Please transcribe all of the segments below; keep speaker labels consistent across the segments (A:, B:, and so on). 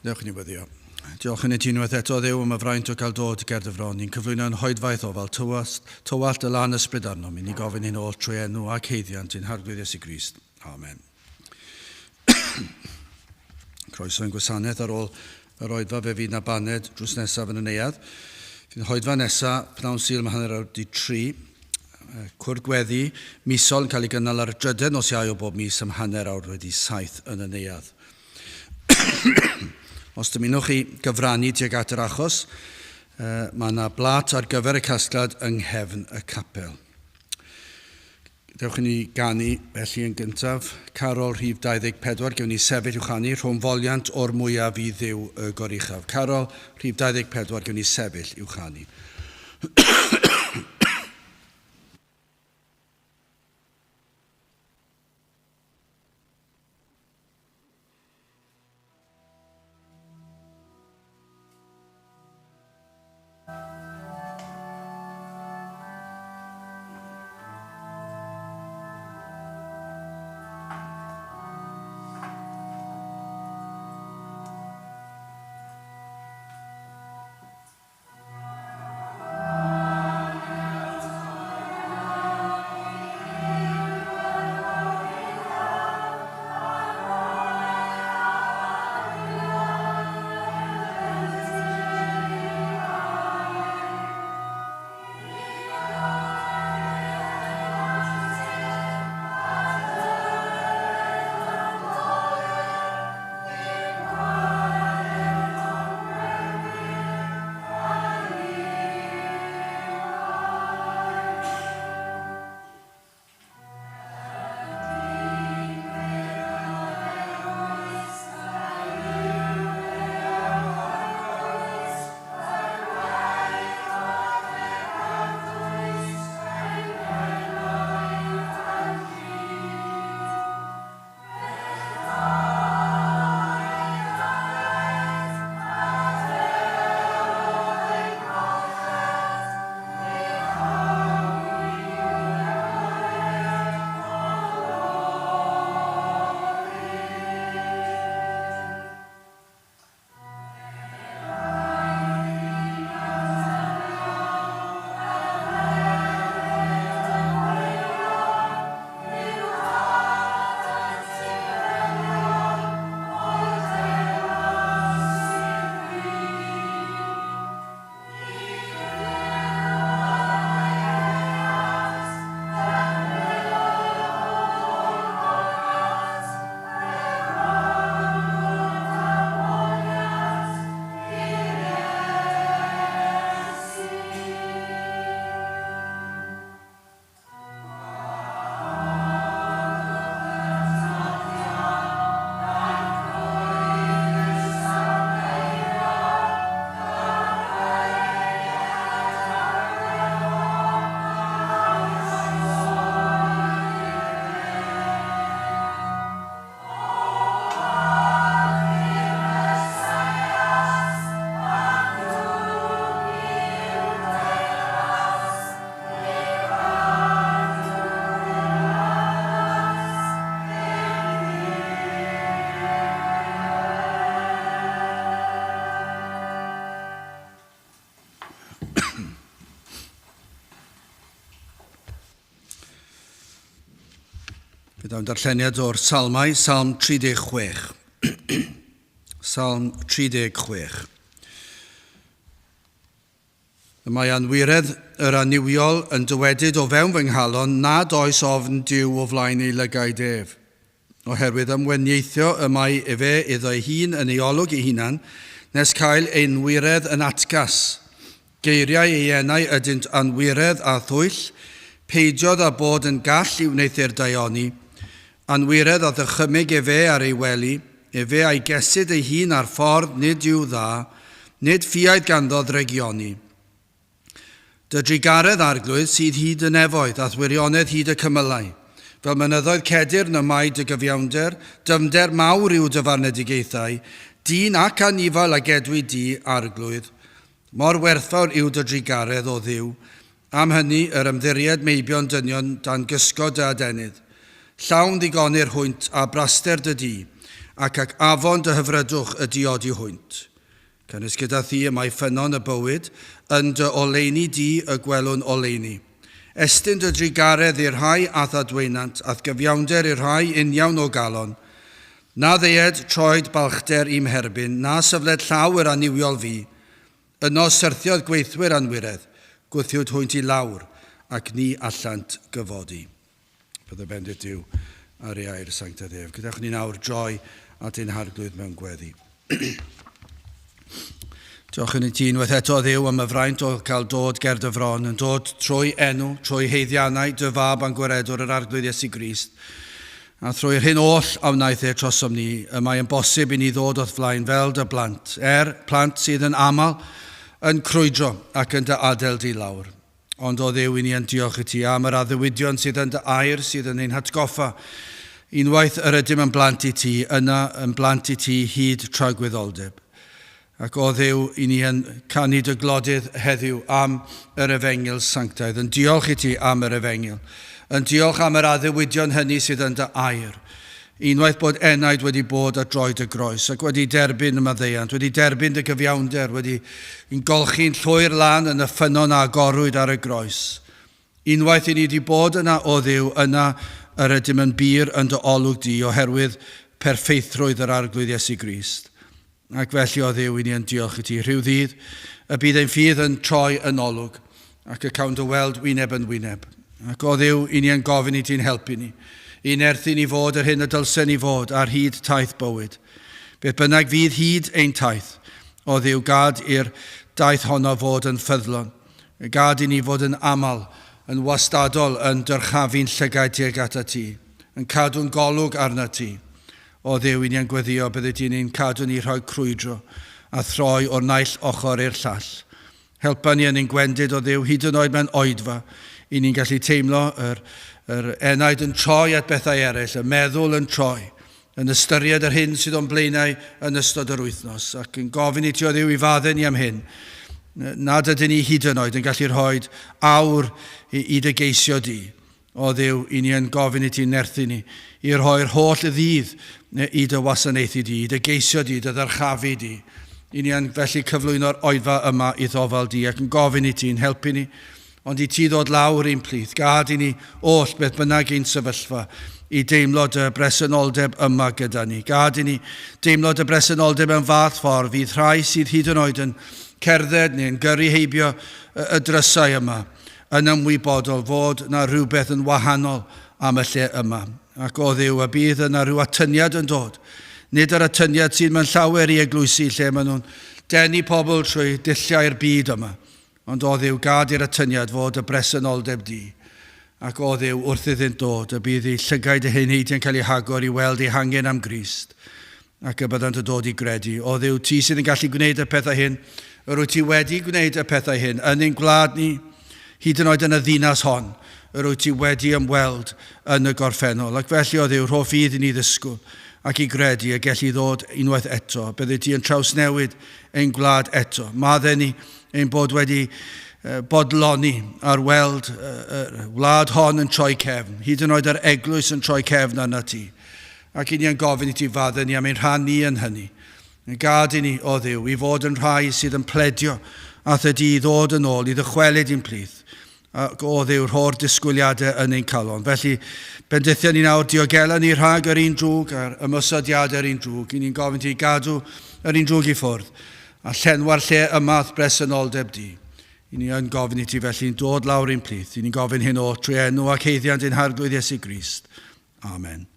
A: Dewch i ni weddio. Diolch yn i ti unwaith eto, Dduw, am y fraint o gael dod ger dy fron. Ni'n cyflwyno yn hoedfaeth ofal tywallt, tywallt y lan ysbryd arnom. I ni gofyn hyn oll trwy enw ac haeddiant ein Harglwydd Iesu Grist. Amen. Croeso i'n gwasanaeth ar ôl yr oedfa fe fydd na baned drws nesaf yn y neuadd. Fydd hoedfa nesaf pnawn Sul am 3:30. Cwrdd gweddi misol yn cael ei gynnal ar y drydedd nos Iau o bob mis am 7:30 yn y neuadd. Os dymunwch chi gyfrannu tuag at yr achos, mae yna blat ar gyfer y casgliad yng nghefn y capel. Dewch i ni ganu felly yn gyntaf, carol rhif 24, gewn ni sefyll i'w chanu, rhwng foliant o'r mwyaf i Dduw y goruchaf. Carol rhif 24, gewn ni sefyll i'w chanu. Fe daw'n darlleniad o'r Salmau, Salm 36. Salm 36. Y mae anwiredd yr annuwiol yn dywedyd o fewn fy nghalon nad oes ofn Duw o flaen ei lygaid ef. Oherwydd ymwenieithio y mae efe iddo ei hun yn ei olwg ei hunan, nes cael ei nwyredd yn atgas. Geiriau ei enau ydynt anwiredd a thwyll, peidiodd â bod yn gall i wneuthur daioni. Anwiredd a ddychymyg efe ar ei wely, Efe a'i gesyd ei hun ar ffordd nid yw dda, nid ffiaidd ganddo ddrygioni. Dy drugaredd, Arglwydd, sydd hyd y nefoedd, a'th wirionedd hyd y cymylau. Fel mynyddoedd cedyrn y mae dy gyfiawnder, dyfnder mawr yw dy farnedigaethau, dyn ac anifail a gedwi di, Arglwydd. Mor werthfawr yw dy drugaredd, O Dduw! Am hynny, yr ymddiried meibion dynion dan gysgod dy adenydd. Llawn ddigonir hwynt â braster dy dŷ, ac ac afon dy hyfrydwch y diodi hwynt. Canys gyda thi y mae ffynnon y bywyd, yn dy oleuni di y gwelwn oleuni. Estyn dy drugaredd i'r rhai a'th adwaenant, a'th gyfiawnder i'r rhai uniawn o galon. Na ddeued troed balchder i'm herbyn, na syfled llaw yr annuwiol fi. Yno syrthiodd gweithwyr anwiredd, gwthiwyd hwynt i lawr, ac ni allant gyfodi. Bydde bendith Duw ar ei air sanctaidd ef. Gadewch ni nawr droi at ein Harglwydd mewn gweddi. Diolch yn i ti unwaith eto, Dduw, am y fraint o cael dod ger dy fron, yn dod trwy enw, trwy haeddiannau dy fab a'n gwaredwr yr Arglwydd Iesu Grist. A thrwy'r hyn oll a wnaeth e trosom ni, y mae yn bosib i ni ddod o'th flaen fel dy blant, er plant sydd yn aml yn crwydro ac yn dy adael di lawr. Ond o Dduw, i ni yn diolch i ti am yr addewidion sydd yn dy air sydd yn ein hatgoffa. Unwaith yr ydym yn blant i ti, yna yn blant i ti hyd tragwyddoldeb. Ac o Dduw, i ni yn canu dy glodydd heddiw am yr efengyl sanctaidd, yn diolch i ti am yr efengyl, yn diolch am yr addewidion hynny sydd yn dy air. Unwaith bod enaid wedi bod at droed y groes ac wedi derbyn y maddeuant, wedi derbyn dy gyfiawnder, wedi yn golchi'n llwyr lan yn y ffynnon a agorwyd ar y groes. Unwaith i ni wedi bod yna, o Dduw, yna yr ydym yn bur yn dy olwg di oherwydd perffeithrwydd yr Arglwydd Iesu Grist. Ac felly, o Dduw, i ni yn diolch i ti. Rhyw ddydd y bydd ein ffydd yn troi yn olwg ac y cawn dy weld wyneb yn wyneb. Ac o Dduw, i ni yn gofyn i ti'n helpu ni, i nerthu ni fod yr hyn y dylsen ni fod ar hyd taith bywyd. Beth bynnag fydd hyd ein taith, o Dduw, gad i'r daith honno fod yn ffyddlon. Gad i ni fod yn aml, yn wastadol yn dyrchafu'n llygaid tuag atat ti, yn cadw'n golwg arnat ti. O Dduw, i ni yn gweddio, byddi di'n ein cadw ni rhag crwydro a throi o'r naill ochr i'r llall. Helpa ni yn ein gwendid, o Dduw, hyd yn oed mewn oedfa, i ni'n gallu teimlo yr, yr enaid yn troi at bethau eraill, y meddwl yn troi, yn ystyried yr hyn sydd o'n blaenau yn ystod yr wythnos, ac yn gofyn i ti, o Dduw, i faddau ni am hyn, nad ydyn ni hyd yn oed yn gallu rhoi awr i, i dy geisio di. O Dduw, i ni yn gofyn i ti nerthu ni, i rhoi'r holl ddydd i dy wasanaethu di, i dy geisio di, dy ddyrchafu di. I ni yn felly cyflwyno'r oedfa yma i'th ofal di ac yn gofyn i ti'n helpu ni, ond i ti ddod lawr i'n plith. Gad i ni oll beth bynnag ein sefyllfa i deimlo dy bresenoldeb yma gyda ni. Gad i ni deimlo dy bresenoldeb mewn fath ffordd fydd rhai sydd hyd yn oed yn cerdded neu'n gyrru heibio y drysau yma yn ymwybodol fod 'na rhywbeth yn wahanol am y lle yma. Ac o Dduw, y bydd yna rhyw atyniad yn dod. Nid yr atyniad sydd mewn llawer i eglwysi lle maen nhw'n denu pobl trwy dulliau'r byd yma. Ond o Dduw, gad i'r atyniad fod y bresenoldeb di. Ac o Dduw, wrth iddynt dod, y bydd eu llygaid eu heneidiau'n cael eu hagor i weld eu hangen am Grist, ac y byddant yn dod i gredu. O Dduw, ti sydd yn gallu gwneud y pethau hyn, yr wyt ti wedi gwneud y pethau hyn yn ein gwlad ni, hyd yn oed yn y ddinas hon, yr wyt ti wedi ymweld yn y gorffennol. Ac felly, o Dduw, rho ffydd i ni ddisgwyl ac i gredu y gelli ddod unwaith eto. Byddi ti yn trawsnewid ein gwlad eto. Maddau ni ein bod wedi bodloni ar weld y wlad hon yn troi cefn, hyd yn oed yr eglwys yn troi cefn arna ti. Ac i ni yn gofyn i ti faddau ni am ein rhan ni yn hynny. Gad i ni, o Dduw, i fod yn rhai sydd yn pledio a'th y di i ddod yn ôl, i ddychwelyd i'n plith. Ac o Dduw, rho'r disgwyliadau yn ein calon. Felly, bendithia ni nawr, diogela ni rhag yr un drwg a'r ymosodiadau yr un drwg. I ni'n gofyn ti gadw yr un drwg i ffwrdd, a llenwa'r lle yma a'th bresenoldeb di. I ni yn gofyn i ti felly'n dod lawr i'n plith. I ni'n gofyn hyn oll trwy enw ac haeddiant ein Harglwydd Iesu Grist. Amen.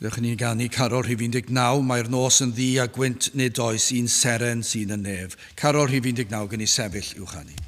A: Gadewch i ni ganu carol rhif 19, mae'r nos yn ddu a gwynt nid oes un seren sy'n y nef. Carol rhif 19, gen i sefyll i'w chanu.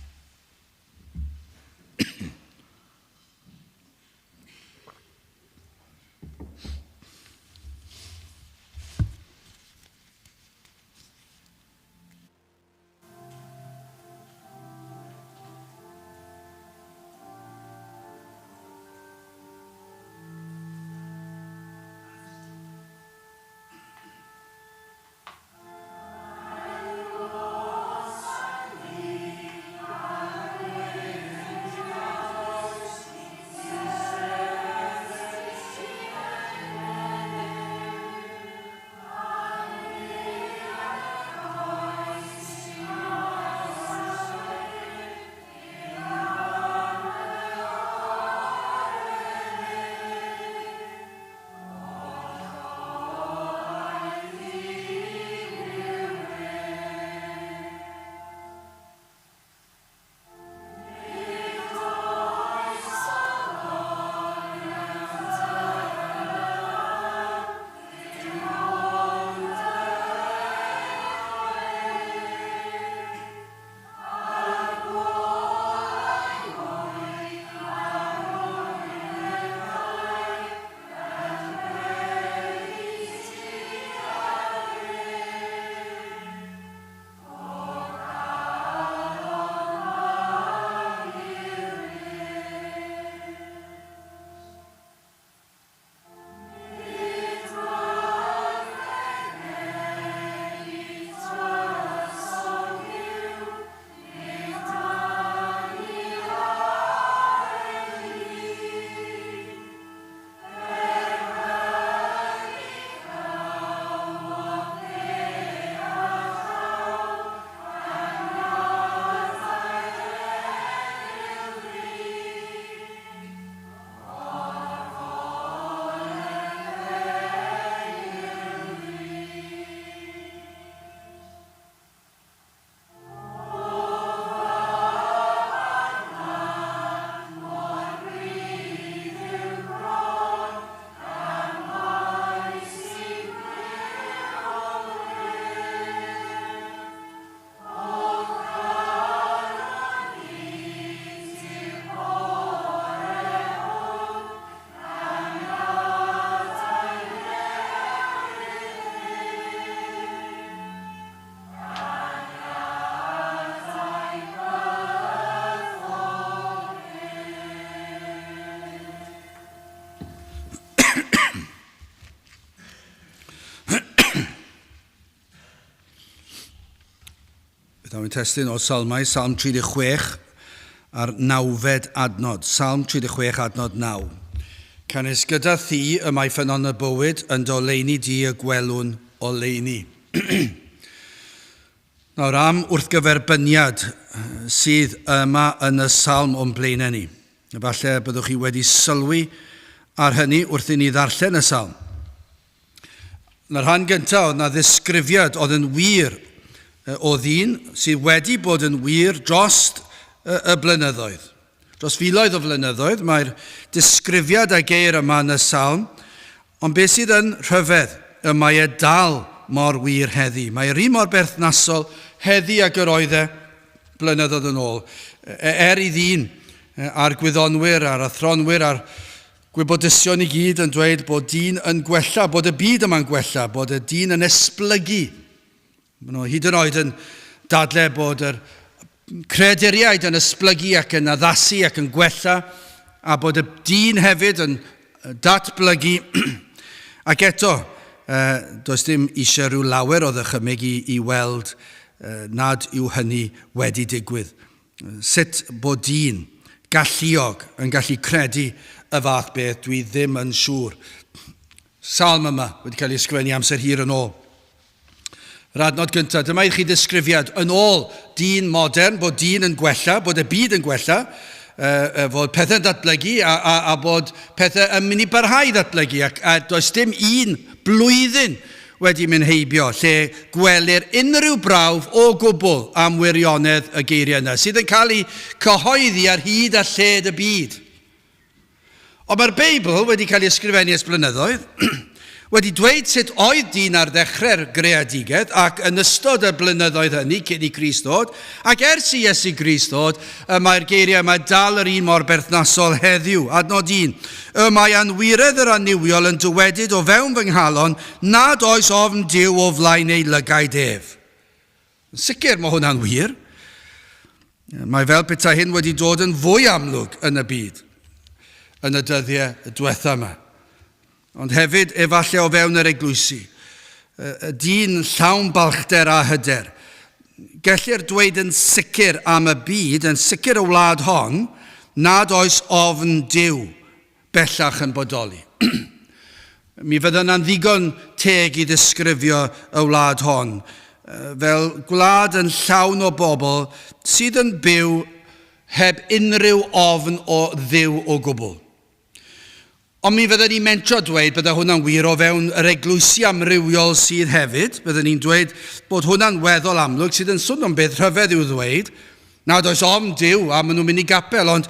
A: Beth am y testun o'r Salmau, Salm 36 a'r nawfed adnod. Salm 36 adnod 9. Canys gyda thi y mae ffynnon y bywyd, yn doleini di y gwelwn oleuni. Nawr am wrthgyferbyniad sydd yma yn y salm o'n blaenau ni. Efallai byddwch chi wedi sylwi ar hynny wrth i ni ddarllen y salm. Yn y rhan gyntaf, oedd na ddisgrifiad oedd yn wir o ddyn sydd wedi bod yn wir dros y blynyddoedd. Dros filoedd o flynyddoedd, mae'r disgrifiad a geir yma yn y salm, ond beth sydd yn rhyfedd, y mae e dal mor wir heddi. Mae yr un mor berthnasol heddi ag yr oedd e blynyddoedd yn ôl. Er i ddyn a'r gwyddonwyr a'r athronwyr a'r gwybodusion i gyd yn dweud bod dyn yn gwella, bod y byd yma'n gwella, bod y dyn yn esblygu. Maen nhw hyd yn oed yn dadle bod yr creaduriaid yn esblygu ac yn addasu ac yn gwella, a bod y dyn hefyd yn datblygu. Ac eto, does dim eisiau rhyw lawer o ddychymyg i, i weld nad yw hynny wedi digwydd. Sut bod dyn galluog yn gallu credu y fath beth, dwi ddim yn siŵr. Salm yma wedi cael ei ysgrifennu amser hir yn ôl. Yr adnod gyntaf, dyma i chi ddisgrifiad yn ôl dyn modern, bod dyn yn gwella, bod y byd yn gwella, fod pethau'n datblygu a, a, a bod pethau yn mynd i barhau i ddatblygu ac a does dim un blwyddyn wedi mynd heibio lle gwelir unrhyw brawf o gwbl am wirionedd y geiriau yna sydd yn cael eu cyhoeddi ar hyd a lled y byd. Ond mae'r Beibl wedi cael ei ysgrifennu ers blynyddoedd, Wedi dweud sut oedd dyn ar ddechrau'r greadigaeth ac yn ystod y blynyddoedd hynny cyn i Grist ddod, ac ers i Iesu Grist ddod, y mae'r geiriau yma dal yr un mor berthnasol heddiw. Adnod 1. Y mae anwiredd yr annuwiol yn dywedyd o fewn fy nghalon nad oes ofn Duw o flaen ei lygaid ef. Yn sicr, mae hwnna'n wir. Mae fel petai hyn wedi dod yn fwy amlwg yn y byd yn y dyddiau diwetha yma. Ond hefyd, efallai o fewn yr eglwysi, y dyn llawn balchder a hyder. Gellir dweud yn sicr am y byd, yn sicr y wlad hon, nad oes ofn Duw bellach yn bodoli. Mi fydda yna'n ddigon teg i ddisgrifio y wlad hon fel gwlad yn llawn o bobl sydd yn byw heb unrhyw ofn o Dduw o gwbl. Ond mi fydden ni'n mentro dweud bydde hwnna'n wir o fewn yr eglwysi amrywiol sydd hefyd. Bydden ni'n dweud bod hwnna'n weddol amlwg, sydd yn swnio'n beth rhyfedd i'w ddweud, nad oes ofn Duw a maen nhw'n mynd i gapel, ond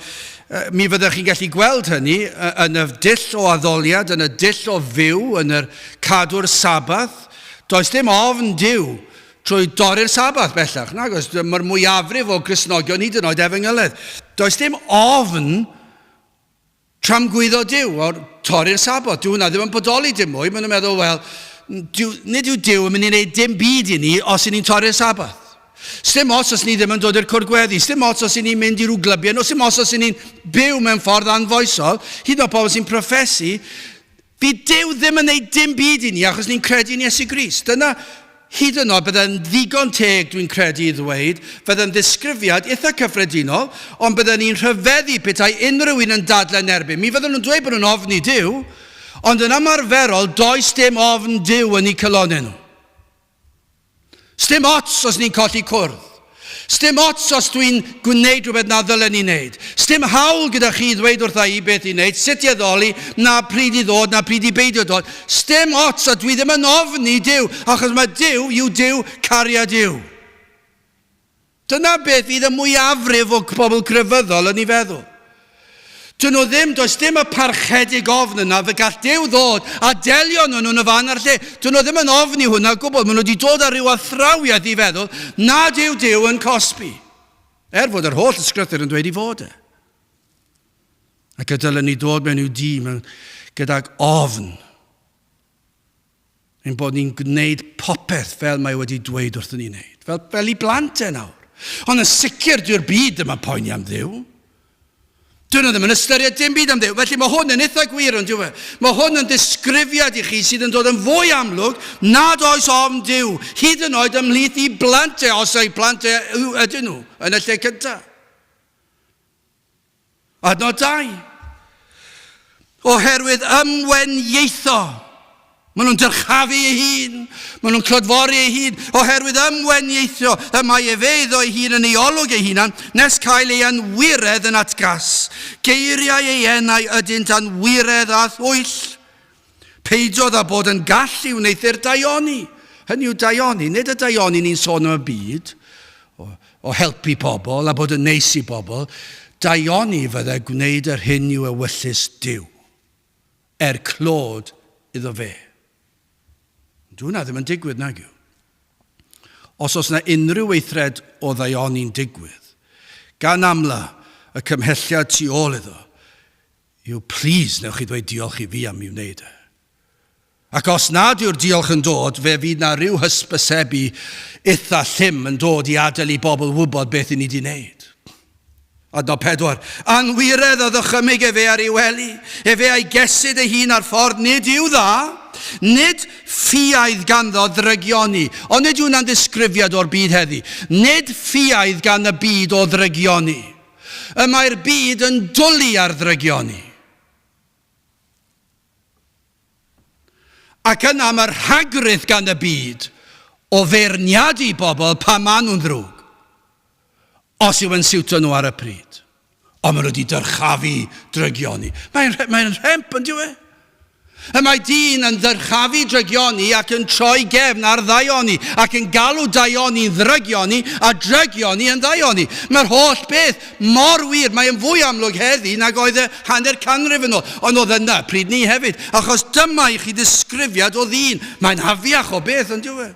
A: mi fyddech chi'n gallu gweld hynny yn y dull o addoliad, yn y dull o fyw, yn yr cadw'r Sabath. Does dim ofn Duw trwy dorri'r Sabath bellach, nag oes? Mae'r mwyafrif o Gristnogion hyd yn oed efengyledd. Does dim ofn Tramgwyddo Duw, o'r torri'r Saboth. Dyw hwnna ddim yn bodoli dim mwy. Maen nhw'n meddwl, wel, nid yw Duw yn mynd i wneud dim byd i ni os i ni'n torri'r Saboth. Sdim ots os ni ddim yn dod i'r cwrdd gweddi, sdim ots os i ni'n mynd i rhyw glybiau, no, sdim ots os i ni'n byw mewn ffordd anfoesol, hyd yn oed pobl sy'n proffesu, Fydd Duw ddim yn neud dim byd i ni achos ni'n credu yn Iesu Grist. Dyna, hyd yn oed, bydde'n ddigon teg, dwi'n credu, i ddweud, fydde'n ddisgrifiad eitha cyffredinol, ond bydden ni'n rhyfeddu petai unrhyw un yn dadlau yn erbyn. Mi fydden nhw'n dweud bod nhw'n ofni Duw, ond yn ymarferol, does dim ofn Duw yn eu calonnau nhw. Sdim ots os ni'n colli cwrdd. Sdim ots os dwi'n gwneud rhywbeth na ddylen ni wneud. Sdim hawl gyda chi i ddweud wrtha i beth i wneud, sut i addoli, na pryd i ddod, na pryd i beidio dod. Sdim ots a dwi ddim yn ofni Duw, achos mae Duw yw Duw cariad yw. Dyna beth fydd y mwyafrif o bobl grefyddol yn ei feddwl. Dyn nhw ddim, does dim y parchedig ofn yna, fe gall Duw ddod a delio nhw yn y fan a'r lle. Dyn nhw ddim yn ofni hwnna o gwbl. Maen nhw wedi dod ar ryw athrawiaeth i feddwl nad yw Duw yn cosbi. Er fod yr holl ysgrythur yn dweud i fod e. Ac y dylen ni ddod mewn i'w dŷ mewn gydag ofn. Ein bod ni'n gwneud popeth fel mae wedi dweud wrthyn ni wneud. Fel, fel i blant e nawr. Ond yn sicr dyw'r byd ddim yn poeni am Dduw. Dyn nhw ddim yn ystyried dim byd am Dduw. Felly mae hwn yn eitha gwir yn dyw e. Mae hwn yn ddisgrifiad i chi sydd yn dod yn fwy amlwg nad oes ofn Duw, hyd yn oed ymhlith i blant e, os ei plant e ydyn nhw, yn y lle cyntaf. Adnod 2. Oherwydd ymwenieitho. Maen nhw'n dyrchafu ei hun. Maen nhw'n clodfori ei hun. Oherwydd ymwenieithio, y mae efe iddo ei hun yn ei olwg ei hunan, nes cael ei anwiredd yn atgas. Geiriau ei enau ydynt anwiredd a thwyll. Peidiodd â bod yn gall i wneuthur daioni. Hynny yw daioni, nid y daioni ni'n sôn am y byd, o, o helpu pobl a bod yn neis i bobl. Daioni fydde gwneud yr hyn yw ewyllys Duw, er clod iddo fe. Dyw hwnna ddim yn digwydd, nag yw? Os oes yna unrhyw weithred o ddaioni'n digwydd, gan amla y cymhelliad tu ôl iddo yw plîs newch chi ddweud diolch i fi am mi wneud e. Ac os nad yw'r diolch yn dod, fe fydd na rhyw hysbysebu itha llym yn dod i adael i bobl wybod beth i ni di wneud. Adnod 4. Anwiredd a ddychymyg efe ar ei wely, efe a'i gesyd ei hun ar ffordd nid yw dda, nid ffiaidd ganddo ddrygioni. Ond nid yw hwnna'n ddisgrifiad o'r byd heddi. Nid ffiaidd gan y byd o ddrygioni. Y mae'r byd yn dwlu ar ddrygioni. Ac yna mae'r rhagrith gan y byd o feirniadu bobl pan maen nhw'n ddrwg, os yw yn siwto nhw ar y pryd. Ond maen nhw wedi dyrchafu drygioni. Mae'n mae rhemp, yn dyw e? Y mae dyn yn ddyrchafu drygioni ac yn troi gefn ar ddaioni, ac yn galw daioni'n ddrygioni a drygioni yn ddaioni. Mae'r holl beth mor wir, mae yn fwy amlwg heddi nag oedd e hanner canrif yn ôl, ond oedd yna pryd ni hefyd, achos dyma i chi ddisgrifiad o ddyn. Mae'n afiach o beth, ond yw e?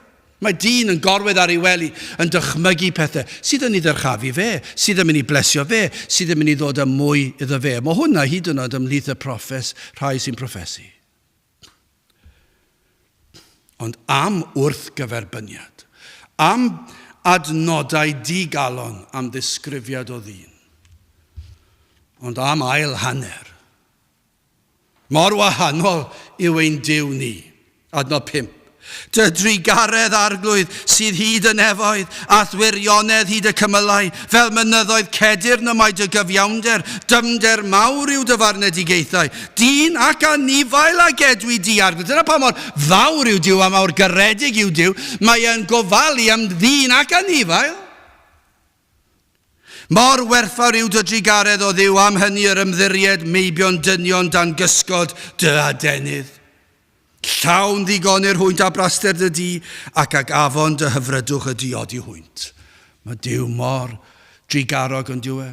A: Mae dyn yn gorwedd ar ei wely yn dychmygu pethau sydd yn ei ddyrchafu fe, sydd yn mynd i blesio fe, sydd yn mynd i ddod â mwy iddo fe. Mae hwnna hyd yn oed ymhlith y proffes, rhai sy'n proffesu. Ond am wrthgyferbyniad, am adnodau digalon am ddisgrifiad o ddyn, ond am ail hanner, Mor wahanol yw ein Duw ni. Adnod 5. Dy drugaredd, Arglwydd, sydd hyd y nefoedd, a'th wirionedd hyd y cymylau, fel mynyddoedd cedyrn y mae dy gyfiawnder, dyfnder mawr yw dy farnedigaethau. Dyn ac anifail a gedwi di, Arglwydd. Dyna pa mor fawr yw Duw a mawr garedig yw Duw. Mae e'n gofalu am ddyn ac anifail. Mor werthfawr yw dy drugaredd, O Dduw, am hynny yr ymddiried meibion dynion dan gysgod dy adenydd. Llawn ddigonir hwynt â braster dy du, ac ag afon dy hyfrydwch y diodi hwynt. Mae Duw mor drugarog yn dyw e?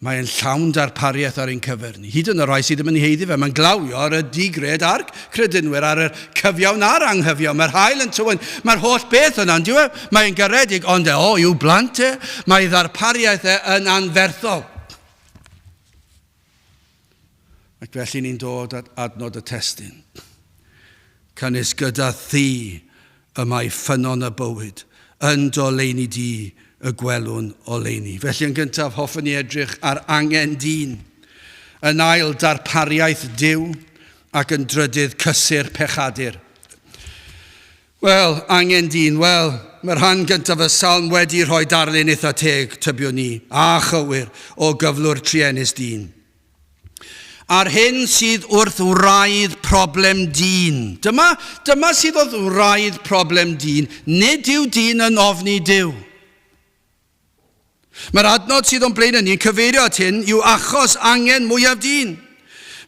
A: Mae e'n llawn darpariaeth ar ein cyfer ni. Hyd yn y rhai sydd ddim yn haeddu fe. Mae'n glawio ar y digred a'r credinwyr, ar y cyfiawn a'r anghyfiawn. Mae'r haul yn tywyn. Mae'r holl beth yna, yn dyw e? Mae'n garedig, ond e, o, i'w blant e, mae ei ddarpariaeth e yn anferthol. Ac felly ni'n dod at adnod y testun. Canys gyda thi y mae ffynnon y bywyd, yn d'oleuni di y gwelwn oleuni. Felly yn gyntaf, hoffwn i edrych ar angen dyn. Yn ail, darpariaeth Duw, ac yn drydydd, cysur pechadur. Wel, angen dyn, wel, mae rhan gyntaf y salm wedi rhoi darlun eitha teg, tybiwn ni, a chywir, o gyflwr truenus dyn. A'r hyn sydd wrth wraidd problem dyn. Dyma, dyma sydd wrth wraidd problem dyn. Nid yw dyn yn ofni Duw. Mae'r adnod sydd o'n blaenau ni'n cyfeirio at hyn yw achos angen mwyaf dyn.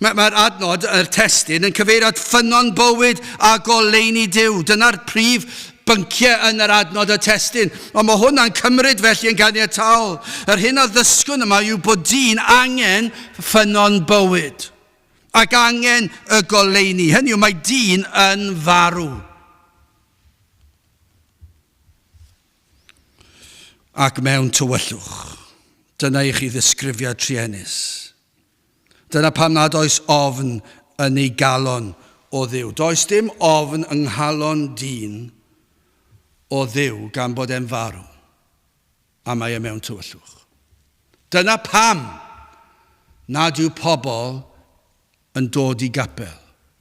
A: Mae'r mae adnod, yr testun, yn cyfeirio at ffynnon bywyd a goleuni Duw. Dyna'r prif bynciau yn yr adnod y testun. Ond mae hwnna'n cymryd felly yn ganiataol. Yr hyn a ddysgwn yma yw bod dyn angen ffynnon bywyd ac angen y goleuni. Hynny yw, mae dyn yn farw. Ac mewn tywyllwch. Dyna i chi ddisgrifiad truenus. Dyna pam nad oes ofn yn ei galon o Dduw. Does dim ofn yng nghalon dyn o Dduw gan bod e'n farw, a mae e mewn tywyllwch. Dyna pam nad yw pobl yn dod i gapel.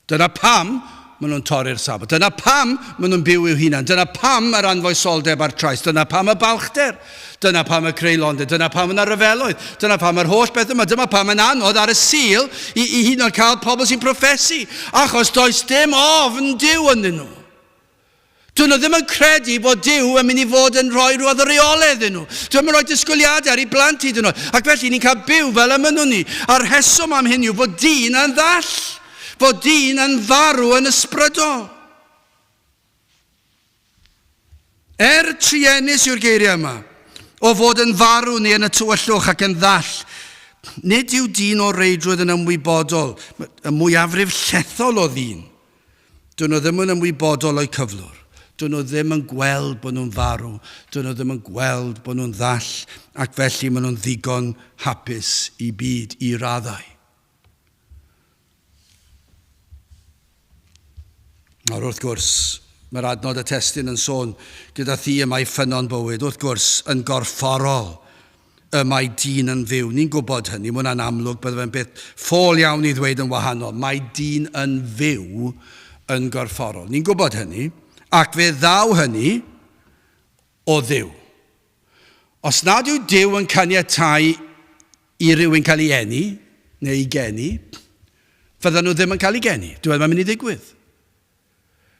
A: Dyna pam maen nhw'n torri'r Sabbath. Dyna pam maen nhw'n byw i'w hunan. Dyna pam yr anfoesoldeb a'r trais. Dyna pam y balchder. Dyna pam y creulondeb. Dyna pam yna ryfeloedd. Dyna pam yr holl beth yma. Dyma pam yn anodd ar y Sul i, i hyd yn oed cael pobl sy'n proffesu. Achos does dim ofn Duw ynddyn nhw. Dyn nhw ddim yn credu bod Duw yn mynd i fod yn rhoi rhyw fath o reolau iddyn nhw. Dyn nhw'n rhoi disgwyliadau ar ei blant hyd yn oed. Ac felly ni'n cael byw fel y mynnwn ni. A'r rheswm am hyn yw bod dyn yn ddall. Bod dyn yn farw yn ysbrydol. Er truenus yw'r geiriau yma, o fod yn farw neu yn y tywyllwch ac yn ddall, nid yw dyn o reidrwydd yn ymwybodol, y mwyafrif llethol o ddyn, Dyn nhw ddim yn ymwybodol o'u cyflwr. Dyn nhw ddim yn gweld bod nhw'n farw. Dyn nhw ddim yn gweld bod nhw'n ddall ac felly maen nhw'n ddigon hapus i byd i raddau. Nawr wrth gwrs, mae'r adnod y testun yn sôn gyda thi y mae ffynnon bywyd, wrth gwrs, yn gorfforol y mae dyn yn fyw. Ni'n gwybod hynny, mae hwnna'n amlwg, bydde fe'n beth ffôl iawn i ddweud yn wahanol. Mae dyn yn fyw yn gorfforol. Ni'n gwybod hynny, ac fe ddaw hynny o Dduw. Os nad yw Duw yn caniatáu i rywun cael ei eni, neu ei geni, fyddan nhw ddim yn cael ei geni. Dyw e ddim yn mynd i ddigwydd.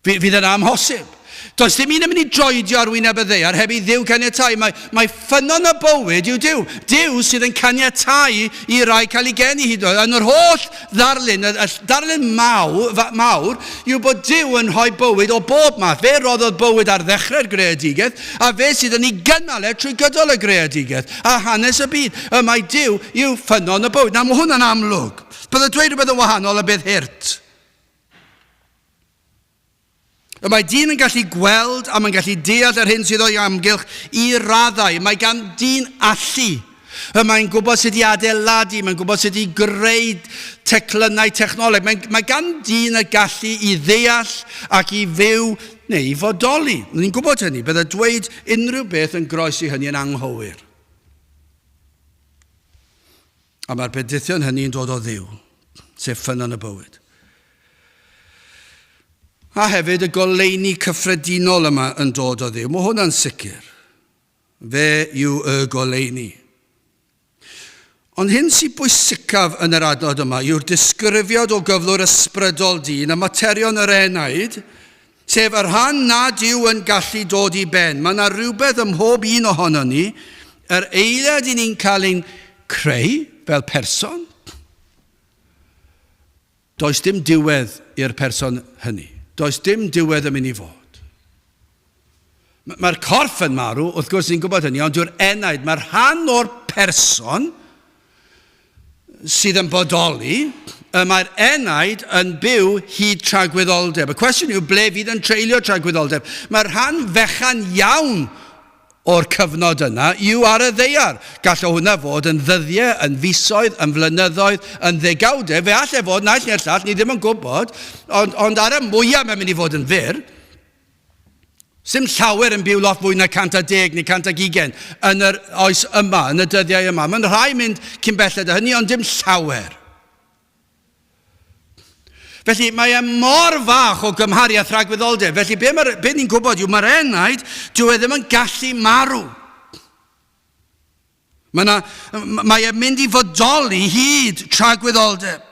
A: Fydd yn amhosib. Does dim un yn mynd i droedio ar wyneb y ddaear heb i Dduw caniatáu. Mae, mae ffynnon y bywyd yw Duw. Duw sydd yn caniatáu i rai cael ei geni hyd yn oed. Yn yr holl ddarlun, y, y darlun mawr, mawr yw bod Duw yn rhoi bywyd o bob math. Fe roddodd bywyd ar ddechrau'r greadigaeth, a fe sydd yn ei gynnal e trwy gydol y greadigaeth a hanes y byd. Y mae Duw yw ffynnon y bywyd. Na, mae hwnna'n amlwg. Bydde dweud rhywbeth yn wahanol yn beth hurt. Y mae dyn yn gallu gweld a mae'n gallu deall yr hyn sydd o'i amgylch i raddau. Mae gan dyn allu. Y mae'n gwybod sut i adeiladu, mae'n gwybod sut i greu teclynnau technoleg. Mae, mae gan dyn y gallu i ddeall ac i fyw neu i fodoli. Ni'n gwybod hynny. Bydde dweud unrhyw beth yn groes i hynny yn anghywir. A mae'r bendithion hynny yn dod o Dduw, sef ffynnon y bywyd. A hefyd y goleuni cyffredinol yma yn dod o Dduw. Mae hwnna'n sicr. Fe yw y goleuni. Ond hyn sy'n bwysicaf yn yr adnod yma yw'r disgrifiad o gyflwr ysbrydol dyn a materion yr enaid, sef y rhan nad yw yn gallu dod i ben. Mae yna rhywbeth ym mhob un ohonon ni, yr eiliad i ni'n cael ein creu fel person, Does dim diwedd i'r person hynny. Does dim diwedd yn mynd i fod. Mae'r corff yn marw, wrth gwrs ni'n gwybod hynny, ond dyw'r enaid, mae'r rhan o'r person sydd yn bodoli, y mae'r enaid yn byw hyd tragwyddoldeb. Y cwestiwn yw ble fydd yn treulio tragwyddoldeb. Mae'r rhan fechan iawn o'r cyfnod yna yw ar y ddaear. Gall o hwnna fod yn ddyddiau, yn fisoedd, yn flynyddoedd, yn ddegawdau. Fe all e fod naill neu'r llall, ni ddim yn gwybod, ond, ond ar y mwyaf mae'n mynd i fod yn fyr. Sdim llawer yn byw lot fwy na 110 neu 120 yn yr oes yma, yn y dyddiau yma. Mae'n rhai mynd cyn belled â hynny, ond dim llawer. Felly mae e mor fach o gymharu â thragwyddoldeb. Felly be, mae, be ni'n gwybod yw mae'r enaid, dyw e ddim yn gallu marw. Mae, na, mae e'n mynd i fodoli hyd tragwyddoldeb.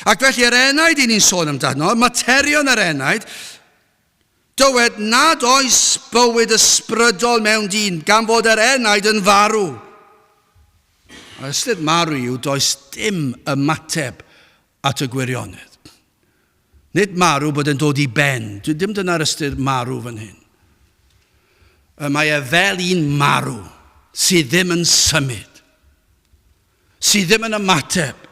A: Ac felly yr enaid i ni'n sôn amdano, materion yr enaid, dywed nad oes bywyd ysbrydol mewn dyn gan fod yr enaid yn farw. Yr ystyr marw yw does dim ymateb at y gwirionedd. Nid marw bod yn dod i ben. Dim dyna'r ystyr marw fan hyn. Y mae e fel un marw sydd ddim yn symud, sydd ddim yn ymateb.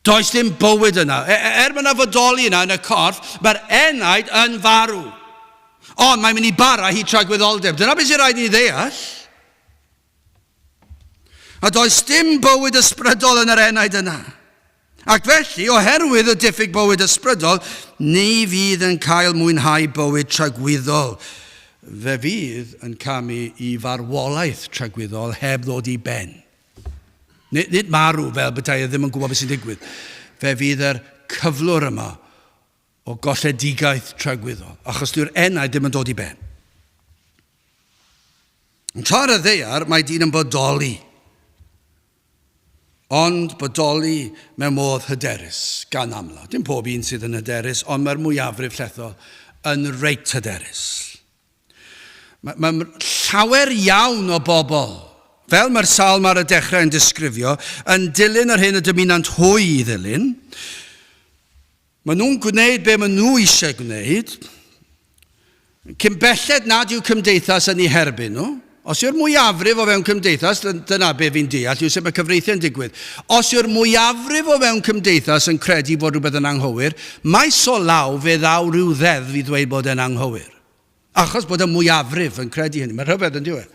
A: Does dim bywyd yna. E, e, er mae yna fodoli yna yn y corff, mae'r enaid yn farw. Ond mae'n mynd i bara hyd tragwyddoldeb. Dyna beth sy'n rhaid i ni ddeall. A does dim bywyd ysbrydol yn yr enaid yna. Ac felly, oherwydd y diffyg bywyd ysbrydol, ni fydd yn cael mwynhau bywyd tragwyddol. Fe fydd yn camu i farwolaeth tragwyddol heb ddod i ben. Nid, nid marw fel bethau e ddim yn gwybod beth sy'n digwydd. Fe fydd yr cyflwr yma o golledigaeth tragwyddol, achos dyw'r enaid ddim yn dod i ben. Ond tra ar y ddaear, mae dyn yn bodoli. Ond bodoli mewn modd hyderus, gan amla. Dim pob un sydd yn hyderus, ond mae'r mwyafrif llethol yn reit hyderus. Mae, mae llawer iawn o bobl, fel mae'r salm ar y dechrau yn disgrifio, yn dilyn yr hyn y dymunant hwy i ddilyn. Maen nhw'n gwneud be maen nhw eisiau gwneud, cyn belled nad yw cymdeithas yn eu herbyn nhw. Os yw'r mwyafrif o fewn cymdeithas, dyna be fi'n deall, yw sut mae cyfreithiau'n digwydd. Os yw'r mwyafrif o fewn cymdeithas yn credu bod rhywbeth yn anghywir, maes o law fe ddaw rhyw ddeddf i ddweud bod e'n anghywir. Achos bod y mwyafrif yn credu hynny. Mae'n rhyfedd yn diwedd.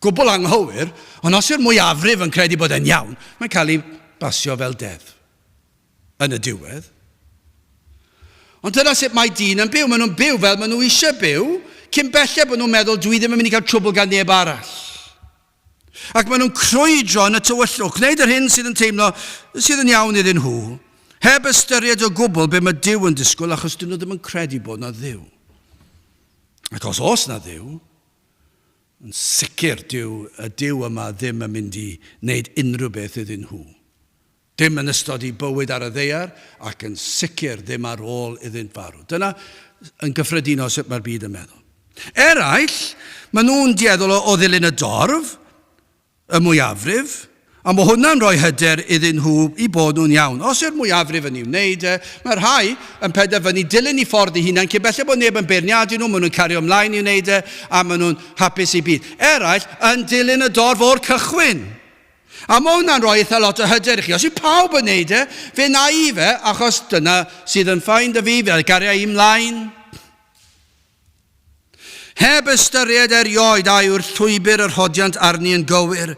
A: Gwbl anghywir, ond os yw'r mwyafrif yn credu bod e'n iawn, mae'n cael ei basio fel deddf. yn y diwedd. Ond dyna sut mae dyn yn byw. Maen nhw'n byw fel maen nhw eisiau byw, cyn belled bod nhw'n meddwl dwi ddim yn mynd i gael trwbl gan neb arall. Ac maen nhw'n crwydro yn y tywyllwch, gwneud yr hyn sydd yn teimlo sydd yn iawn iddyn nhw, heb ystyried o gwbl be mae Duw yn disgwyl, achos dyn nhw ddim yn credu bod na Dduw. Ac os oes na Dduw, yn sicr dyw y Duw yma ddim yn mynd i wneud unrhyw beth iddyn nhw. Dim yn ystod eu bywyd ar y ddaear ac yn sicr ddim ar ôl iddynt farw. Dyna yn gyffredinol sut mae'r byd yn meddwl. Eraill, maen nhw'n dueddol o, o ddilyn y dorf, y mwyafrif, a mae hwnna'n rhoi hyder iddyn nhw i bod nhw'n iawn. Os yw'r mwyafrif yn ei wneud e, mae rhai yn penderfynu dilyn eu ffordd eu hunain cyn belled bod neb yn beirniadu nhw, maen nhw'n cario ymlaen i wneud e, a maen nhw'n hapus i byd. Eraill yn dilyn y dorf o'r cychwyn. A mae hwnna'n rhoi eitha lot o hyder i chi. Os yw pawb yn neud e, fe na i fe, achos dyna sydd yn ffain 'da fi, fe garia i mlaen. Heb ystyried erioed a yw'r llwybr yr rhodiant arni yn gywir.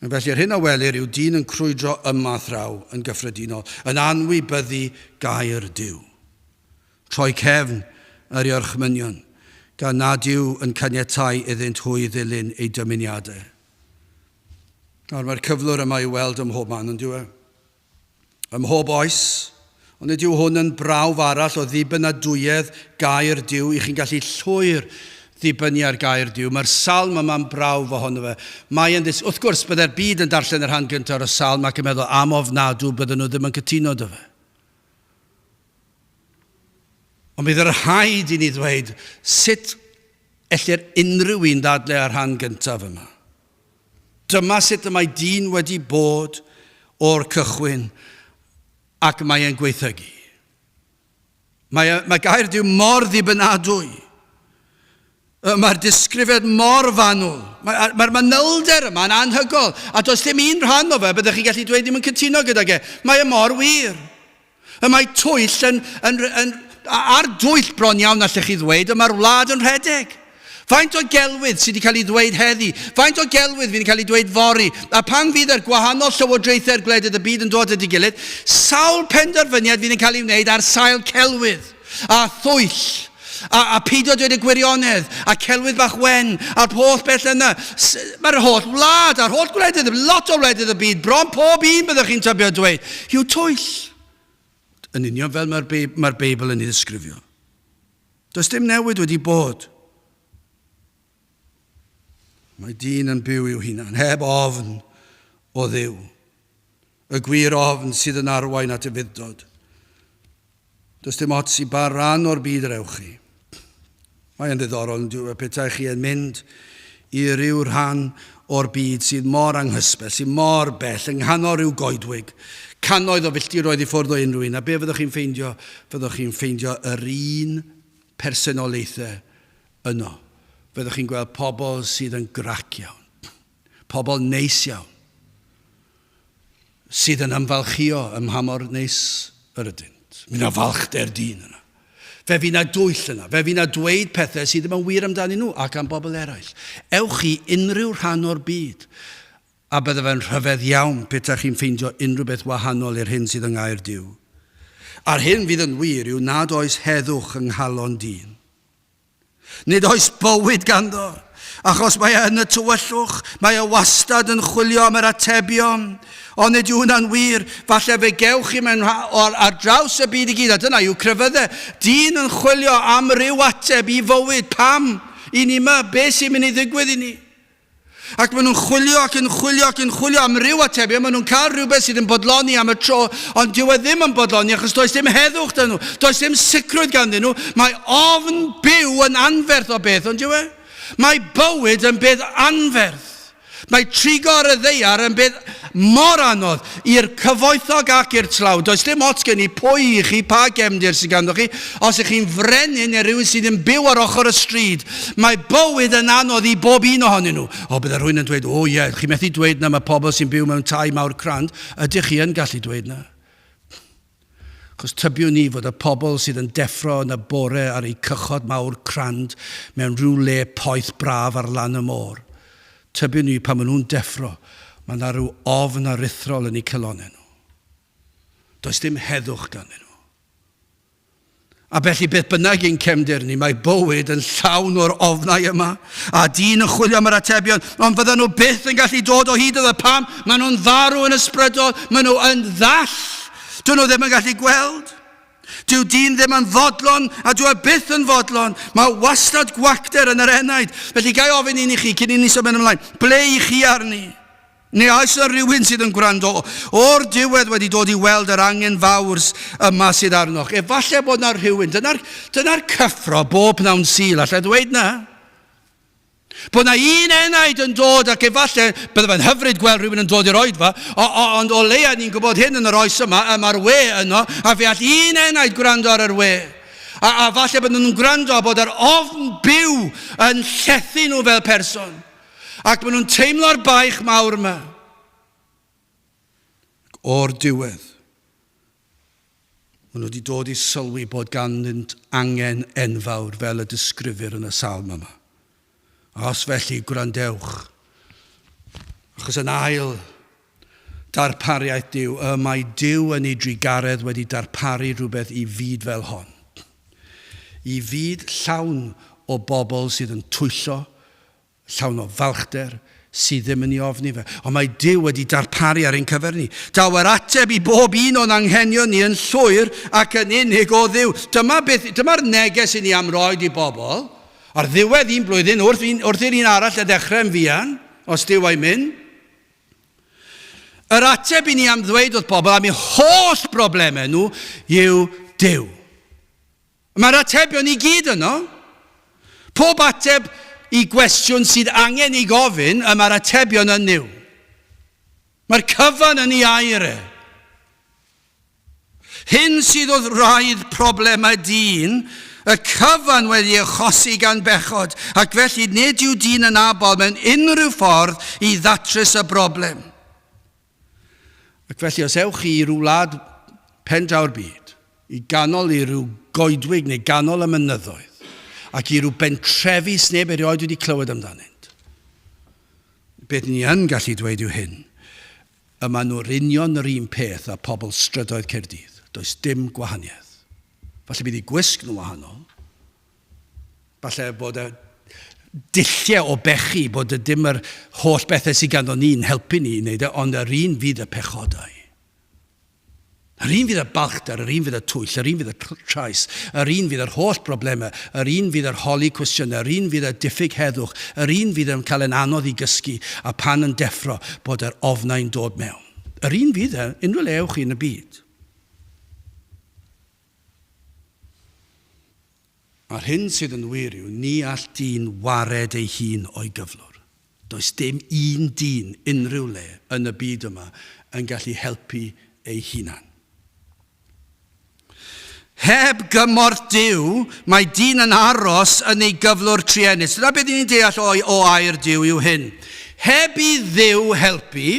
A: Yn felly, yr hyn a welir yw dyn yn crwydro yma thraw yn gyffredinol, yn anwybyddu gair Duw. Troi cefn ar ei orchmynion, gan nad yw yn caniatáu iddynt hwy ddilyn eu dymuniadau. Nawr, mae'r cyflwr yma i'w weld ym mhob man, ond yw e? Ym mhob oes, ond nid yw hwn yn brawf arall o ddibynadwyedd gair Duw, i chi'n gallu llwyr ddibynnu ar gair Duw. Mae'r salm yma'n brawf ohono fe. Mae yn ddys... Wrth gwrs, byddai'r byd yn darllen y rhan gyntaf o'r salm ac yn meddwl am ofnadw bydden nhw ddim yn cytuno 'da fe. Ond bydd yr rhaid i ni ddweud sut ellir unrhyw un ddadle ar rhan gyntaf yma. Dyma sut y mae dyn wedi bod o'r cychwyn ac mae e'n gwaethygu. Mae, mae gair Duw mor ddibynadwy. Mae'r disgrifiad mor fanwl. Mae'r mae manylder yma'n anhygol. A does dim un rhan o fe byddech chi'n gallu dweud ddim yn cytuno gydag e. Mae e mor wir. Y mae twyll yn, yn, yn, ar dwyll bron iawn allech chi ddweud, y mae'r wlad yn rhedeg. Faint o gelwydd sydd wedi cael ei ddweud heddi? Faint o gelwydd fydd yn cael ei dweud fory? A pan fydd yr gwahanol llywodraethau'r gwledydd y byd yn dod at ei gilydd, sawl penderfyniad fydd yn cael ei wneud ar sail celwydd a thwyll a, a peidio dweud y gwirionedd a celwydd bach wen a'r holl beth yna. Mae'r holl wlad a'r holl gwledydd, lot o wledydd y byd, bron pob un byddwch chi'n tybio dweud, yw twyll. Yn union fel mae'r Beibl, mae'r Beibl yn ei ddisgrifio. Does dim newid wedi bod. Mae dyn yn byw i'w hunan, heb ofn o Dduw. Y gwir ofn sydd yn arwain at ufudd-dod. Does dim ots i ba ran o'r byd yr ewch chi. Mae yn ddiddorol yn dyw e petai chi yn mynd i ryw rhan o'r byd sydd mor anghysbell, sydd mor bell, yng nghanol rhyw goedwig, cannoedd o filltiroedd i ffwrdd o unrhyw un, a be fyddwch chi'n ffeindio? Fyddwch chi'n ffeindio yr un personoliaethau yno. Fyddwch chi'n gweld pobl sydd yn grac iawn, pobl neis iawn, sydd yn ymfalchïo ym mha mor neis yr ydynt. Mi 'na falchder dyn yna. Fe fydd 'na dwyll yna. Fe fydd 'na dweud pethau sydd ddim yn wir amdanyn nhw ac am bobl eraill. Ewch i unrhyw rhan o'r byd, a bydde fe'n rhyfedd iawn petaech chi'n ffeindio unrhyw beth wahanol i'r hyn sydd yng Ngair Duw. A'r hyn fydd yn wir yw nad oes heddwch yng nghalon dyn. Nid oes bywyd ganddo, achos mae e yn y tywyllwch, mae e wastad yn chwilio am yr atebion. Ond nid yw hwnna'n wir. Falle fe gewch chi mewn ar, ar draws y byd i gyd, a dyna yw crefyddau. Dyn yn chwilio am ryw ateb i fywyd. Pam? I ni yma, beth sy'n mynd i ddigwydd i ni? Ac maen nhw'n chwilio ac yn chwilio ac yn chwilio am ryw atebion, maen nhw'n cael rhywbeth sydd yn bodloni am y tro, ond dyw e ddim yn bodloni achos does dim heddwch 'da nhw, does dim sicrwydd ganddyn nhw. Mae ofn byw yn anferth o beth, ond dyw e? Mae bywyd yn beth anferth. Mae trigo ar y ddaear yn beth mor anodd i'r cyfoethog ac i'r tlawd. Does dim ots gen i pwy i chi, pa gefndir sydd ganddo chi. Os ych chi'n frenin neu rhywun sydd yn byw ar ochr y stryd, mae bywyd yn anodd i bob un ohonyn nhw. O, bydde rhywun yn dweud, o ie, chi methu dweud na mae pobl sy'n byw mewn tai mawr crand. Ydych chi yn gallu dweud na? Chos tybiwn ni fod y pobl sydd yn deffro yn y bore ar eu cychod mawr crand mewn rhyw le poeth braf ar lan y môr, tybiwn ni pan maen nhw'n deffro, mae yna rhyw ofn aruthrol yn eu calonnau nhw. Does dim heddwch ganddyn nhw. A felly beth bynnag ein cefndir ni, mae bywyd yn llawn o'r ofnau yma, a dyn yn chwilio am yr atebion, ond fyddan nhw byth yn gallu dod o hyd iddo. Pam? Maen nhw'n farw yn ysbrydol, maen nhw yn ddall, dyn nhw ddim yn gallu gweld. Dyw dyn ddim yn fodlon, a dyw e byth yn fodlon. Mae wastad gwacter yn yr enaid. Felly gai ofyn un i chi, cyn i ni symud ymlaen, ble i chi arni? Neu oes yna rhywun sydd yn gwrando o'r diwedd wedi dod i weld yr angen fawr yma sydd arnoch? Efallai bod yna rhywun. Dyna'r dyna cyffro bob pnawn Sul, allai ddweud na. Bod yna un enaid yn dod ac efallai bydde fe'n hyfryd gweld rhywun yn dod i'r oedfa, o, o, ond o leia ni'n gwybod hyn yn yr oes yma, y mae'r we yno, a fe all un enaid gwrando ar yr we. A, a falle bod nhw'n gwrando a bod yr ofn byw yn llethu nhw fel person. Ac maen nhw'n teimlo'r baich mawr yma. Ac o'r diwedd, maen nhw wedi dod i sylwi bod ganddynt angen enfawr fel y disgrifir yn y salm yma. A os felly, gwrandewch. Achos yn ail, darpariaeth Duw, y mae Duw yn ei drugaredd wedi darparu rhywbeth i fyd fel hon. I fyd llawn o bobl sydd yn twyllo, llawn o falchder, sydd ddim yn ei ofni fe. Ond mae Duw wedi darparu ar ein cyfer ni. Daw yr ateb i bob un o'n anghenion ni yn llwyr ac yn unig o Dduw. Dyma beth, dyma'r neges i ni am roed i bobl. Ar ddiwedd un blwyddyn, wrth, un, wrth i'r un arall y ddechrau yn fuan, os Duw a'i mynd. Yr ateb i ni am ddweud wrth bobl am eu holl broblemau nhw yw Duw. Mae'r atebion i gyd yno. Pob ateb i gwestiwn sydd angen ei gofyn, y mae'r atebion yn Nuw. Mae'r cyfan yn ei air e. Hyn sydd wrth wraidd problemau dyn, y cyfan wedi achosi gan bechod, ac felly nid yw dyn yn abl mewn unrhyw ffordd i ddatrys y broblem. Ac felly os ewch chi i ryw wlad pen draw'r byd, i ganol i ryw goedwig neu ganol y mynyddoedd, ac i ryw bentrefi sneb erioed wedi clywed amdanynt, beth ni yn gallu dweud yw hyn, Y maen nhw'r union yr un peth â pobl strydoedd Caerdydd. Does dim gwahaniaeth. Falle bydd eu gwisg nhw'n wahanol. Falle bod y dulliau o bechu, bod y dim yr holl bethau sydd ganddo ni'n helpu ni i wneud e, ond yr un fydd y pechodau. Yr un fydd y balchder, yr un fydd y twyll, yr un fydd y trais, yr un fydd yr holl broblemau, yr un fydd yr holi cwestiynau, yr un fydd y diffyg heddwch, yr un fydd yn cael yn anodd i gysgu a pan yn deffro bod yr ofnau'n dod mewn. Yr un fydd e, unrhyw le ewch chi yn y byd. A'r hyn sydd yn wir yw, ni all dyn wared ei hun o'i gyflwr. Does dim un dyn unrhyw le yn y byd yma yn gallu helpu ei hunan. Heb gymorth Duw, mae dyn yn aros yn ei gyflwr truenus. Dyna beth ni'n deall o, o air Duw yw hyn. Heb i Dduw helpu,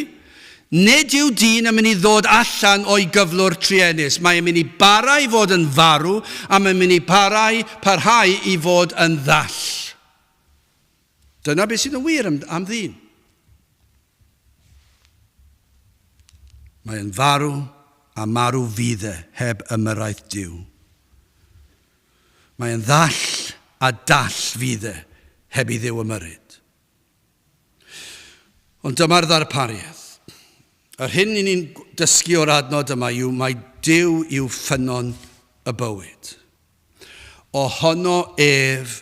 A: Nid yw dyn yn mynd i ddod allan o'i gyflwr truenus. Mae e'n mynd i bara i fod yn farw a mae'n mynd i parau, parhau i fod yn ddall. Dyna beth sydd yn wir am, am ddyn. Mae e'n farw a marw fydd e heb ymyrraeth Duw. Mae e'n ddall a dall fydd e heb i Dduw ymyrryd. Ond dyma'r ddarpariaeth. Yr hyn i ni'n dysgu o'r adnod yma yw mai Duw yw ffynnon y bywyd. Ohono ef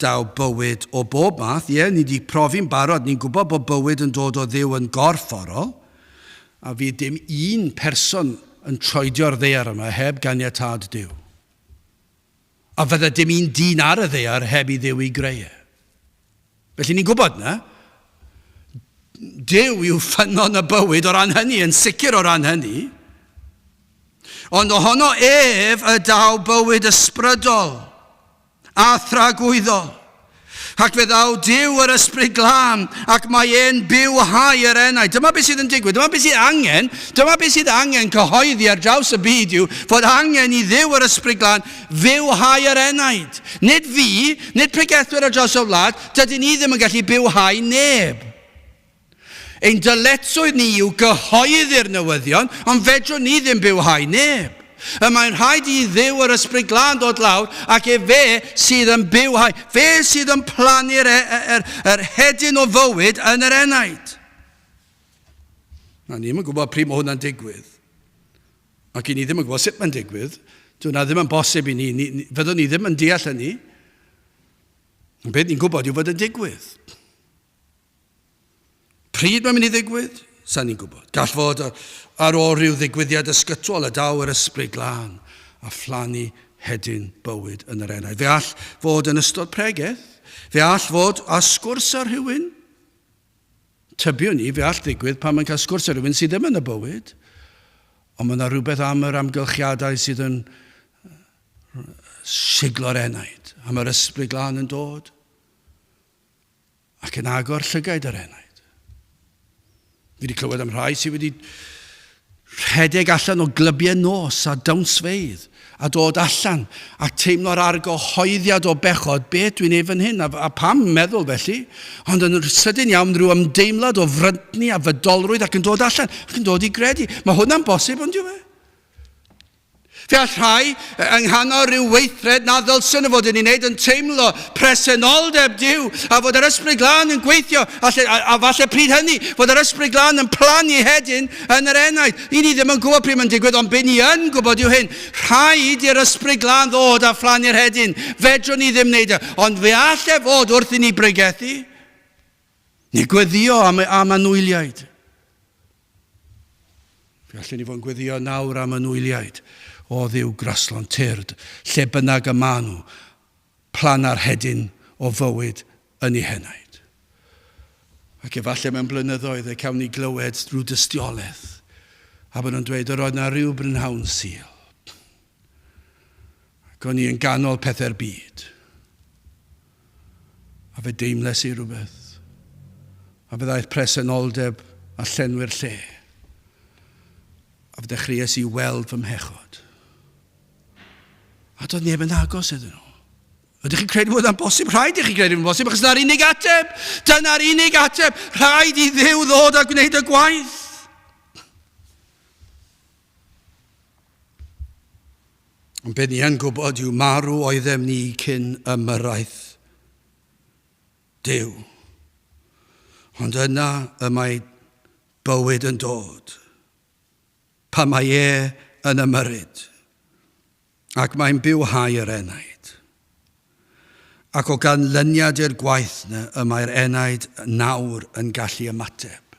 A: daw bywyd o bob math. Ie, ni wedi profi'n barod, ni'n gwybod bod bywyd yn dod o Dduw yn gorfforol, a fydd dim un person yn troedio'r ddaear yma heb ganiatâd Duw. A fydde dim un dyn ar y ddaear heb i Dduw ei greu e. Felly ni'n gwybod na. Duw yw ffynnon y bywyd o ran hynny, yn sicr o ran hynny. Ond ohono ef y daw bywyd ysbrydol a thragwyddol. Ac fe ddaw Duw yr Ysbryd Glân, ac mae e'n bywhau yr enaid. Dyma beth sydd yn digwydd, dyma beth sydd angen, dyma beth sydd angen cyhoeddi ar draws y byd yw fod angen i Dduw yr Ysbryd Glân fywhau yr enaid. Nid fi, nid pregethwyr ar draws y wlad, dydyn ni ddim yn gallu bywhau neb. Ein dyletswydd ni yw gyhoeddi'r newyddion, ond fedrwn ni ddim bywhau neb. Y mae'n rhaid i Dduw yr Ysbryd Glân dod lawr ac e fe sydd yn bywhau, fe sydd yn plannu'r er, er, er hedyn o fywyd yn yr enaid. Na, ni ddim yn gwybod pryd mae hwnna'n digwydd. Ac i ni ddim yn gwybod sut mae'n digwydd. Dyw hwnna ddim yn bosib i ni. ni, ni fyddwn ni ddim yn deall hynny. Ond beth ni'n gwybod yw fod yn digwydd. Pryd mae'n mynd i ddigwydd? Sa'n ni'n gwybod. Gall fod ar ôl rhyw ddigwyddiad ysgytwol y daw yr ysbryd glân a phlannu hedyn bywyd yn yr enaid. Fe all fod yn ystod pregeth. Fe all fod a sgwrs â rhywun. Tybiwn i, fe all ddigwydd pan mae'n cael sgwrs â rhywun sydd ddim yn y bywyd. Ond mae yna rhywbeth am yr amgylchiadau sydd yn siglo'r enaid. A mae'r ysbryd glân yn dod. Ac yn agor llygaid yr enaid. Fi wedi clywed am rhai sydd wedi rhedeg allan o glybiau nos a dawnsfeydd a dod allan a teimlo'r argyhoeddiad o bechod, beth dwi'n ei fan hyn a, a pam meddwl felly, ond yn sydyn iawn rhyw ymdeimlad o fryntni a fydolrwydd ac yn dod allan ac yn dod i gredu. Mae hwnna'n bosib, ond yw e? Fe all rhai, yng nghanol rhyw weithred na ddylsen nhw fod yn ei wneud, yn teimlo presenoldeb Duw a fod yr Ysbryd Glân yn gweithio, a, lle, a, a falle pryd hynny, fod yr Ysbryd Glân yn plannu hedyn yn yr enaid. I ni ddim yn gwybod pryd mae'n digwydd, ond be ni yn gwybod yw hyn. Rhaid i'r Ysbryd Glân ddod a phlannu'r hedyn. Fedrwn ni ddim wneud e, ond fe all e fod wrth i ni bregethu, neu gweddio am, am anwyliaid. Fe allen ni fod yn gweddio nawr am anwyliaid o Dduw graslon tyrd, lle bynnag y maen nhw, planna'r hedyn o fywyd yn eu henaid. Ac efallai mewn blynyddoedd y cawn ni glywed rhyw dystiolaeth, a bod nhw'n dweud, yr oedd na rhyw brynhawn Sul. Ac o'n i yn ganol pethau'r byd. A fe deimles i rhywbeth. A fe ddaeth presenoldeb a llenwi'r lle. A fe dechreuais i weld fy mhechod. A doedd neb yn agos iddyn nhw. Ydych chi'n credu bod hwnna'n bosib? Rhaid i chi credu bod bosib, achos dyna'r unig ateb. Dyna'r unig ateb. Rhaid i Dduw ddod a gwneud y gwaith. Ond beth ni yn gwybod yw marw oeddem ni cyn ymyrraeth Duw. Ond yna y mae bywyd yn dod, pan mae e yn ymyrryd, ac mae'n bywhau yr enaid. Ac o ganlyniad i'r gwaith na y mae'r enaid nawr yn gallu ymateb,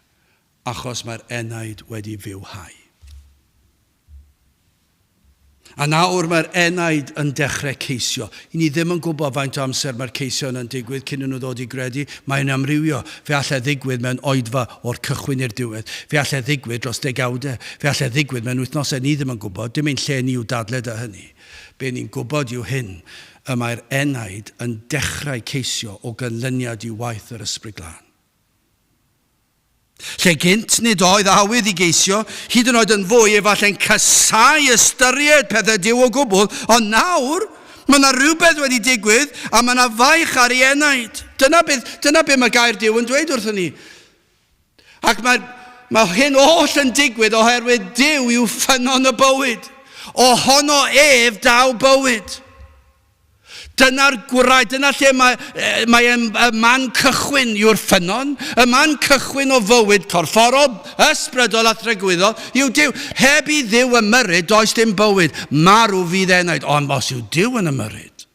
A: achos mae'r enaid wedi fywhau. A nawr mae'r enaid yn dechrau ceisio. I ni ddim yn gwybod faint o amser mae'r ceisio yna'n digwydd cyn i nhw ddod i gredu. Mae'n amrywio. Fe all e ddigwydd mewn oedfa o'r cychwyn i'r diwedd. Fe all e ddigwydd dros degawdau. Fe all e ddigwydd mewn wythnosau. Ni ddim yn gwybod. Dim ein lle ni yw dadle 'da hynny. Be ni'n gwybod yw hyn, y mae'r enaid yn dechrau ceisio o ganlyniad i waith yr Ysbryd Glân. Lle gynt nid oedd awydd i geisio, hyd yn oed yn fwy, efallai'n casáu ystyried pethau Duw o gwbl, ond nawr, mae yna rhywbeth wedi digwydd a mae yna faich ar ei enaid. Dyna beth, dyna beth mae gair Duw yn dweud wrthyn ni. Ac mae, mae hyn oll yn digwydd oherwydd Duw yw ffynnon y bywyd. Ohono ef daw bywyd. Dyna'r gwraig, dyna lle mae, mae y, y man cychwyn yw'r ffynnon, y man cychwyn o fywyd corfforol, ysbrydol a thragwyddol yw Duw. Heb i Dduw ymyrryd, does dim bywyd. Marw fydd enaid, ond os yw Duw yn ymyrryd.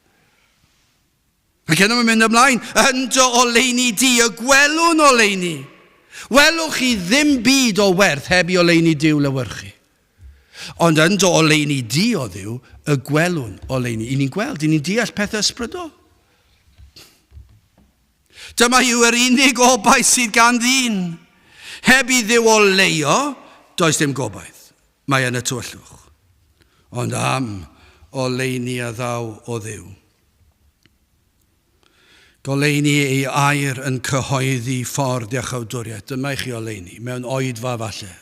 A: Ac yna mae'n mynd ymlaen, yn dy oleuni di, y gwelwn oleuni. Welwch chi ddim byd o werth heb i oleuni Duw lewyrchu. Ond yn dy oleuni di, o Dduw, y gwelwn oleuni. I ni'n gweld, i ni'n deall pethau ysbrydol. Dyma yw yr unig obaith sydd gan ddyn. Heb i Dduw oleuo, does dim gobaith. Mae yn y tywyllwch. Ond am oleuni a ddaw o Dduw. Goleuni ei air yn cyhoeddi ffordd iachawdwriaeth. Dyma i chi oleuni, mewn oedfa falle.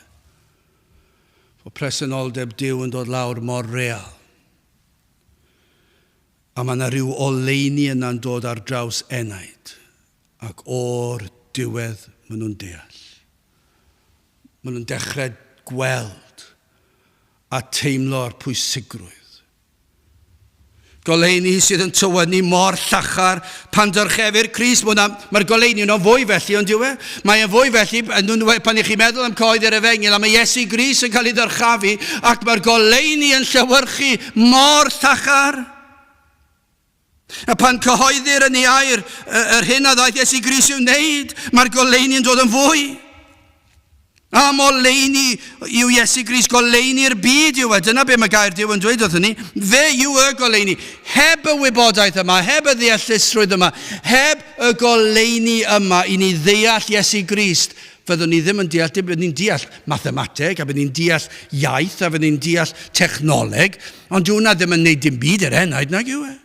A: Fod presenoldeb Duw yn dod lawr mor real. A mae yna rhyw oleuni yna'n dod ar draws enaid, ac o'r diwedd maen nhw'n deall. Maen nhw'n dechrau gweld a teimlo'r pwysigrwydd. Goleuni sydd yn tywynnu mor llachar pan dyrchefir Crist. Mae'r goleuni yno'n fwy felly, ond yw e? Mae e'n fwy felly, pan i chi meddwl am coed yr efengyl, a mae Iesu Grist yn cael ei ddyrchafu, ac mae'r goleuni yn llewyrchu mor llachar. A pan cyhoeddir yn ei air yr hyn a ddaeth Iesu Grist i'w wneud, mae'r goleuni yn dod yn fwy. Am oleuni yw Iesu Grist, goleuni'r byd yw e. Dyna be mae gair Duw yn dweud wrthyn ni. Fe yw y goleuni. Heb y wybodaeth yma, heb y ddeallusrwydd yma, heb y goleuni yma i ni ddeall Iesu Grist, fyddwn ni ddim yn deall dim, byddwn ni'n deall mathemateg, a byddwn ni'n deall iaith, a byddwn ni'n deall technoleg, ond dyw hwnna ddim yn neud dim byd i'r enaid, nag yw e?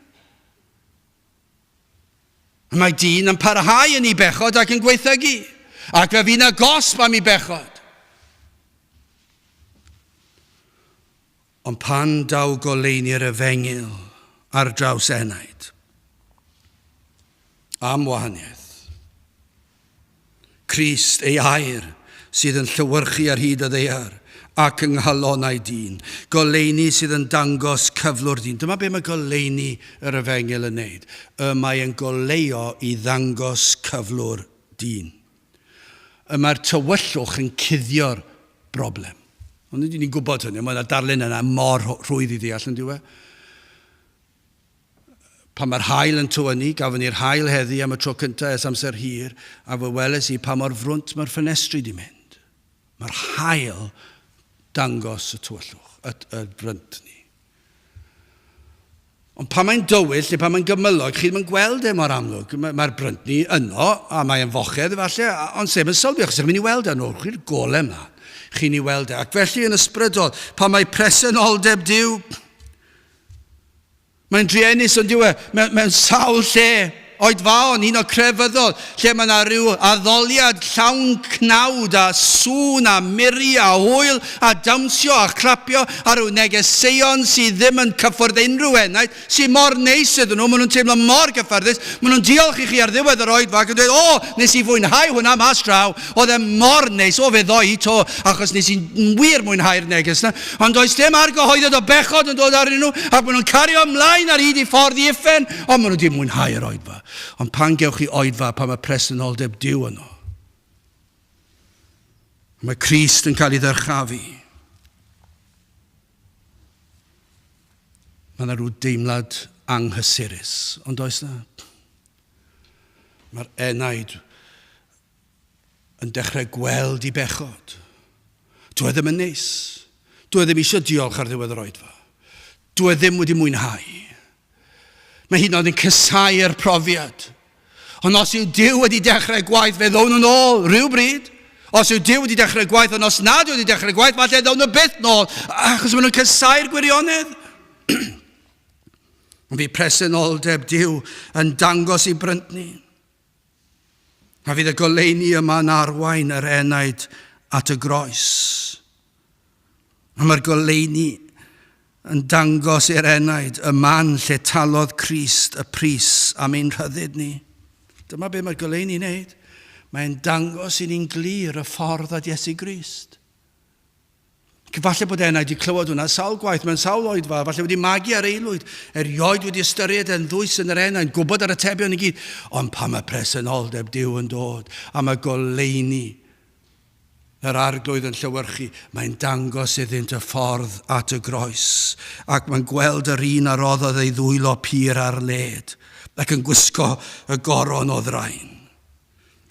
A: Mae dyn yn parhau yn ei bechod ac yn gwaethygu, ac fe fydd 'na gosb am ei bechod. Ond pan daw goleuni'r efengyl ar draws enaid, am wahaniaeth, Crist, ei air, sydd yn llewyrchu ar hyd y ddaear ac yng nghalonnau dyn. Goleuni sydd yn dangos cyflwr dyn. Dyma be mae goleuni yr efengyl yn wneud. Y mae yn goleuo i ddangos cyflwr dyn. Y mae'r tywyllwch yn cuddio'r broblem. Ond ydyn ni'n gwybod hynny, mae yna darlun yna mor rhwydd i ddeall yn diwe. Pan mae'r haul yn tywynnu, gafon ni'r haul heddi am y tro cyntaf ers amser hir, a fe weles i pa mor frwnt mae'r ffenestri di mynd. Mae'r haul dangos y tywyllwch, y, y brynt ni. Ond pan mae'n dywyll neu pan mae'n gymylog, chi ddim yn gweld e mor amlwg. Mae'r mae brynt ni yno, a mae'n fochedd efallai, ond sef yn sylwi, achos chi'n mynd i weld e, nhw, chi'r golem na, chi'n ei weld e. Ac felly yn ysbrydol, pan mae presenoldeb Duw, Mae'n druenus ond yw e, mewn, mewn sawl lle, oedfaon, un o crefyddol, lle mae yna rhyw addoliad llawn cnawd a sŵn a miri a hwyl a dawnsio a chlapio a rhyw negeseuon sydd ddim yn cyffwrdd unrhyw enaid, sydd mor neis iddyn nhw, maen nhw'n teimlo mor gyffyrddus, maen nhw'n diolch i chi ar ddiwedd yr oedfa ac yn dweud, o, nes i fwynhau hwnna mas draw, oedd e mor neis, o fe ddo i to, achos nes i'n wir mwynhau'r neges na. Ond does dim argyhoeddiad o bechod yn dod arnyn nhw, ac maen nhw'n cario ymlaen ar hyd i ffordd i uffern, ond maen nhw wedi mwynhau yr oedfa. Ond pan gewch chi oedfa, pan mae presenoldeb Duw yno, mae Crist yn cael ei ddyrchafu. Mae yna rhyw deimlad anghysurus, ond oes na? Mae'r enaid yn dechrau gweld i bechod. Dwi e ddim yn neis. Dwi e ddim eisiau diolch ar ddiwedd yr oedfa. Dwi e ddim wedi mwynhau. Mae hyd yn oed yn cysau'r profiad. Ond os yw Duw wedi dechrau gwaith, fe ddown nhw'n ôl rhywbryd. Os yw Duw wedi dechrau gwaith, ond os nad yw wedi dechrau gwaith, falle ddown nhw byth nôl, achos maen nhw'n cysau'r gwirionedd. Ond fydd presenoldeb Duw yn dangos i bryntni. A fydd y goleuni yma yn arwain yr enaid at y groes. A mae'r goleuni yn dangos i'r enaid y man lle talodd Crist y pris am ein rhyddid ni. Dyma be mae'r goleuni'n wneud. Mae'n dangos i ni'n glir y ffordd at Iesu Grist. Falle bod Enau wedi clywed hwnna sawl gwaith mewn sawl oedfa, falle wedi magu ar aelwyd, erioed wedi ystyried e'n ddwys yn yr enau, yn gwybod yr atebion i gyd. Ond pan mae presenoldeb Duw yn dod, a mae goleuni yr arglwydd yn llewyrchu, mae'n dangos iddynt y ffordd at y groes, ac mae'n gweld yr un a roddodd ei ddwylo pur ar led, ac yn gwisgo y goron o ddrain.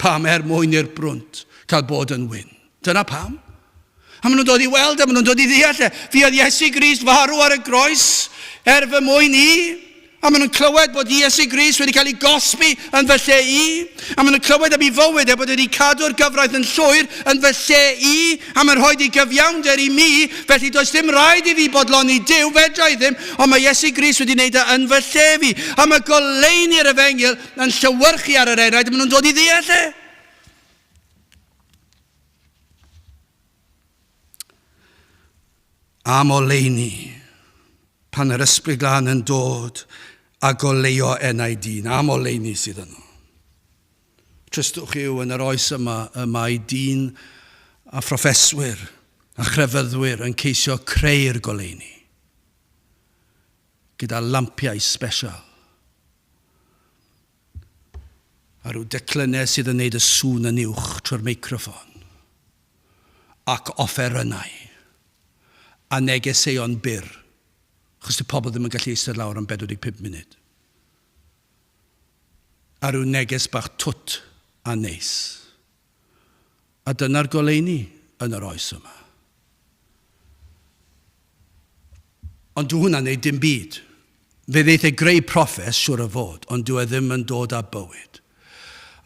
A: Pam? Er mwyn i'r brwnt cael bod yn wyn. Dyna pam. A maen nhw'n dod i weld e, maen nhw'n dod i ddeall e. Fuodd Iesu Grist farw ar y groes er fy mwyn i. A maen nhw'n clywed bod Iesu Grist wedi cael ei gosbi yn fy lle i. A maen nhw'n clywed am ei fywyd e bod wedi cadw'r gyfraith yn llwyr yn fy lle i. A mae'n rhoi ei gyfiawnder i mi. Felly does dim rhaid i fi bodloni Duw, fedra i ddim, ond mae Iesu Grist wedi wneud e yn fy lle fi. A mae goleuni'r efengyl yn llewyrchu ar yr enaid, maen nhw'n dod i ddeall e. Am oleuni, pan yr Ysbryd Glân yn dod a goleuo enau dyn, am oleuni sydd yno. Tristwch yw yn yr oes yma y mae dyn a phroffeswyr a chrefyddwyr yn ceisio creu'r goleuni gyda lampiau sbesial a rhyw declynnau sydd yn neud y sŵn yn uwch trwy'r meicroffon ac offerynnau a negeseuon byr achos dyw pobl ddim yn gallu eistedd lawr am 45 munud a rhyw neges bach twt a neis. A dyna'r goleuni. yn yr oes yma. Ond dyw hwnna'n neud dim byd. Fe wneith e greu proffes, siwr o fod, ond dyw e ddim yn dod â bywyd.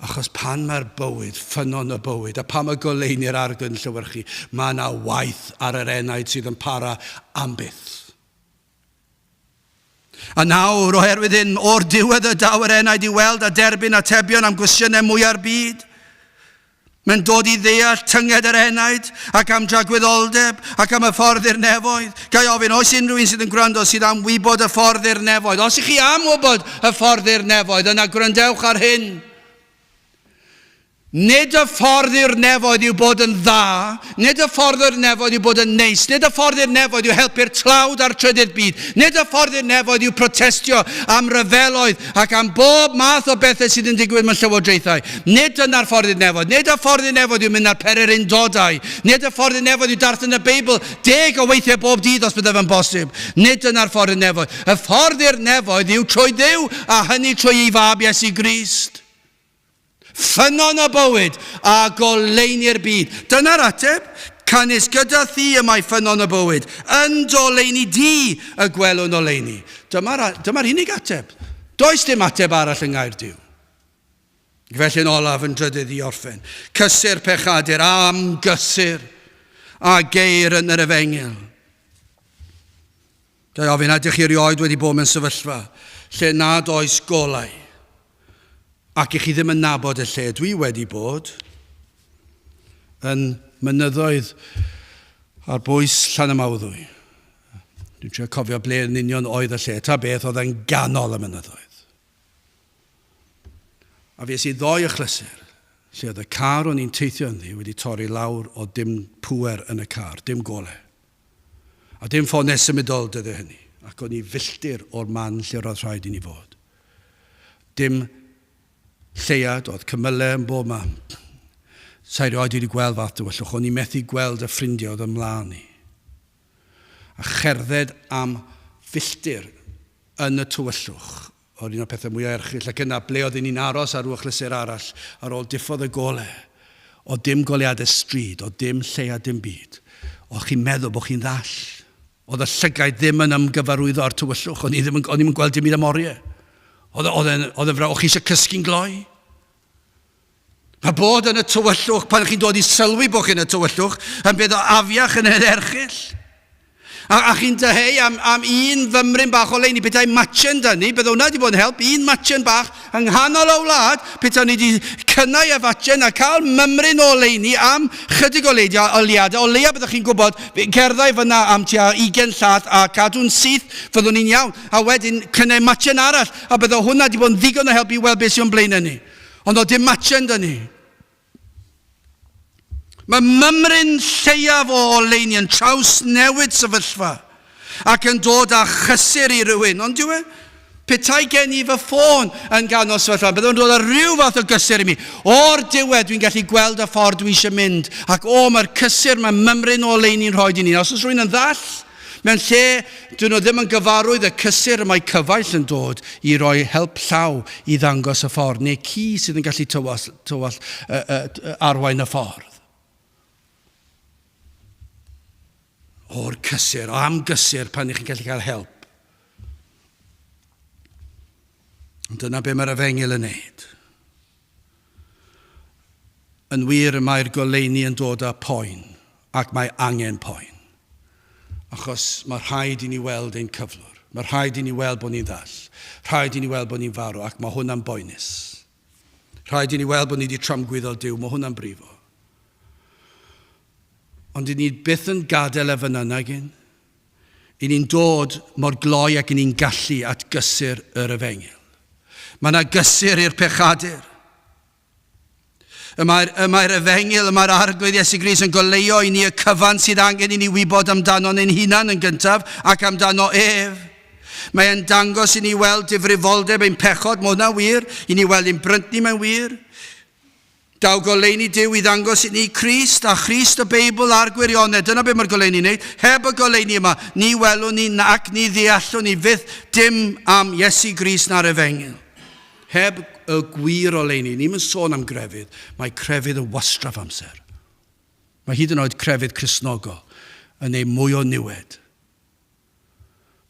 A: Achos pan mae'r bywyd, ffynnon y bywyd, a pan mae goleuni'r arglwydd yn llewyrchu, mae yna waith ar yr enaid sydd yn para am byth. A nawr, oherwydd hyn, o'r diwedd y daw yr enaid i weld a derbyn atebion am gwestiynau mwya'r byd. Mae'n dod i ddeall tynged yr enaid ac am dragwyddoldeb ac am y ffordd i'r nefoedd. Ga i ofyn, oes unrhyw un sydd yn gwrando sydd am wybod y ffordd i'r nefoedd? Os ych chi am wybod y ffordd i'r nefoedd, yna gwrandewch ar hyn. Nid y ffordd i'r nefoedd yw bod yn dda, nid y ffordd i'r nefoedd yw bod yn neis, nid y ffordd i'r nefoedd yw helpu'r tlawd a'r trydydd byd, nid y ffordd i'r nefoedd yw protestio am ryfeloedd ac am bob math o bethau sydd yn digwydd mewn llywodraethau. Nid dyna'r ffordd i'r nefoedd. Nid y ffordd i'r nefoedd yw mynd ar pererindodau. Nid y ffordd i'r nefoedd yw darllen y Beibl deg o weithiau bob dydd os bydde fe'n bosib. Nid dyna'r ffordd i'r nefoedd. Y ffordd i'r nefoedd yw trwy Dduw a hynny trwy ei fab Iesu Grist. Ffynnon y bywyd a goleuni'r byd. Dyna'r ateb. Canys gyda thi y mae ffynnon y bywyd. Yn d'oleuni di y gwelwn oleuni. Dyma'r dyma unig ateb. Does dim ateb arall yng Ngair Duw. Felly'n olaf yn drydydd i orffen. Cysur pechadur am gysur a geir yn yr efengyl. Ga i ofyn, ydych chi erioed wedi bod mewn sefyllfa lle nad oes golau ac i chi ddim yn nabod y lle? Dwi wedi bod yn mynyddoedd ar bwys Llanymawddwy. Dwi'n trio cofio ble yn union oedd y lle. Ta beth, oedd yn ganol y mynyddoedd. A fues i ddoe achlysur lle oedd y car o'n i'n teithio ynddi wedi torri lawr o dim pŵer yn y car, dim gole. A dim ffonau symudol dyddiau hynny, ac o'n i filltir o'r man lle roedd rhaid i ni fod. Dim lleuad, oedd cymylau yn bob man. Sa i rioed wedi gweld fath dywyllwch, o'n i methu gweld y ffrindiau oedd ymlaen i. A cherdded am filltir yn y tywyllwch oedd un o'r pethau mwyaf erchyll. Ac yna, ble oedden ni'n aros ar ryw achlysur arall, ar ôl diffodd y gole, oedd dim goleuadau stryd, oedd dim lleuad, dim byd. Oedd chi'n meddwl bod chi'n ddall. Oedd y llygaid ddim yn ymgyfarwyddo â'r tywyllwch, o'n i ddim yn, o'n i'm yn gweld dim byd am oriau. Oedd, oedd, oedd, oedd, oedd chi eisiau cysgu'n gloi? Mae bod yn y tywyllwch, pan chi'n dod i sylwi bod chi'n y tywyllwch, yn beth o afiach yn yr erchyll. A, a chi'n dyheu am, am un fymryn bach o leini, petai matchen da ni, bydde hwnna wedi bod yn help, un matchen bach yng nghanol y wlad, petai ni wedi cynnau y fatchen a cael mymryn o leini am chydig o leidio, o liadau, o leia byddwch chi'n gwybod, cerddai fyna am tua 20 llath a cadw'n syth, fyddwn ni'n iawn. A wedyn cynnau matchen arall, a bydde hwnna wedi bod yn ddigon o help i weld beth sy'n blaenau ni. Ond oedd dim matchen 'da ni. Mae mymryn lleiaf o oleuni yn trawsnewid sefyllfa ac yn dod â chysur i rywun, ond dyw e? Petai gen i fy ffôn yn ganol sefyllfa, byddwn yn dod â rhyw fath o gysur i mi. O'r diwedd, dwi'n gallu gweld y ffordd dwi eisiau mynd, ac o, mae'r cysur, mae mymryn o oleuni'n rhoi i ni. Os oes rhywun yn ddall, Mewn lle dyn nhw ddim yn gyfarwydd y cysur y mae cyfaill yn dod i roi help llaw i ddangos y ffordd, neu ci sydd yn gallu tywallt, tywallt, uh, uh, arwain y ffordd. O'r cysur, o am gysur pan ych chi'n gallu cael help. Ond dyna be mae'r efengyl yn neud. Yn wir, y mae'r goleuni yn dod â poen, ac mae angen poen. Achos mae rhaid i ni weld ein cyflwr. Mae rhaid i ni weld bod ni'n ddall. Rhaid i ni weld bod ni'n farw, ac mae hwnna'n boenus. Rhaid i ni weld bod ni wedi tramgwyddo Duw, mae hwnna'n brifo. Ond i ni byth yn gadael e fyna, nag un. I ni'n dod mor gloi ac i ni'n gallu at gysur yr efengyl. Mae yna gysur i'r pechadur. Y mae'r, y mae'r efengyl, y mae'r arglwydd Iesu Grist yn goleuo i ni y cyfan sydd angen i ni wybod amdano'n ein hunan yn gyntaf ac amdano ef. Mae e'n dangos i ni weld difrifoldeb ein pechod, mae hwnna'n wir, i ni weld ein bryntni mae'n wir. Daw goleuni Duw i ddangos i ni Crist, a Christ y Beibl a'r gwirionedd. Dyna beth mae'r goleuni'n wneud. Heb y goleuni yma, ni welwn ni ac ni ddeallwn ni fyth dim am Iesu Grist na'r Efengyl. Heb y gwir oleuni, ni'm yn sôn am grefydd, mae crefydd yn wastraff amser. Mae hyd yn oed crefydd Cristnogol yn ei mwy o niwed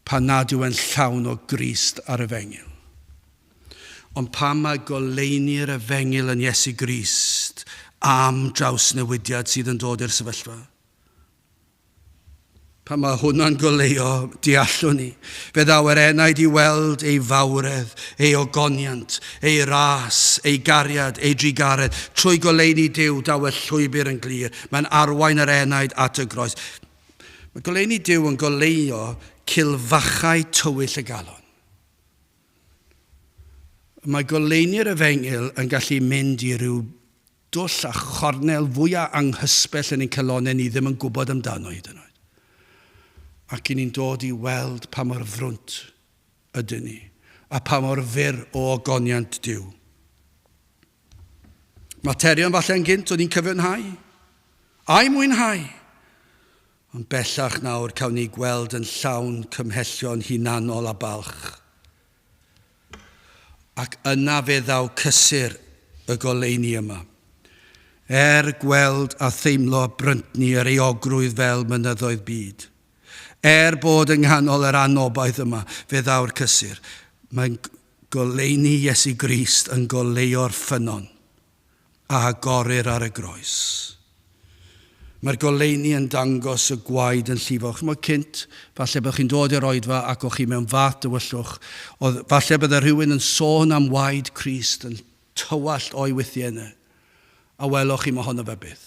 A: pan nad yw e'n llawn o Grist a'r Efengyl. Ond pan mae goleuni'r Efengyl yn Iesu Grist am drawsnewidiad sydd yn dod i'r sefyllfa, Pan mae hwnna'n goleuo, deallwn ni. Fe ddaw yr enaid i weld ei fawredd, ei ogoniant, ei ras, ei gariad, ei drugaredd. Trwy goleuni Duw, daw y llwybr yn glir. Mae'n arwain yr enaid at y groes. Mae goleuni Duw yn goleuo cilfachau tywyll y galon. Mae goleuni'r efengyl yn gallu mynd i ryw dwll a chornel fwya anghysbell yn ein calonnau ni ddim yn gwybod amdano hyd yn oed. Ac i ni'n dod i weld pa mor frwnt ydyn ni a pa mor fyr o ogoniant Duw. Materion falle yn gynt o'n i'n cyfiawnhau a'i mwynhau. Ond bellach nawr cawn ni gweld yn llawn cymhellion hunanol a balch. Ac yna fe ddaw cysur y goleuni yma. Er gweld a theimlo bryntni yr euogrwydd fel mynyddoedd byd. Er bod yng nghanol yr anobaith yma, fe ddaw'r cysur. Mae'n goleuni Iesu Grist yn goleuo'r ffynnon a agorir ar y groes. Mae'r goleuni yn dangos y gwaed yn llifo. Chimod cynt, falle byddwch chi'n dod i'r oedfa ac o'ch chi mewn fath dywyllwch. Oedd, falle bydde rhywun yn sôn am waed Crist yn tywallt o'i wythiennau. A weloch chi mohono fe byth.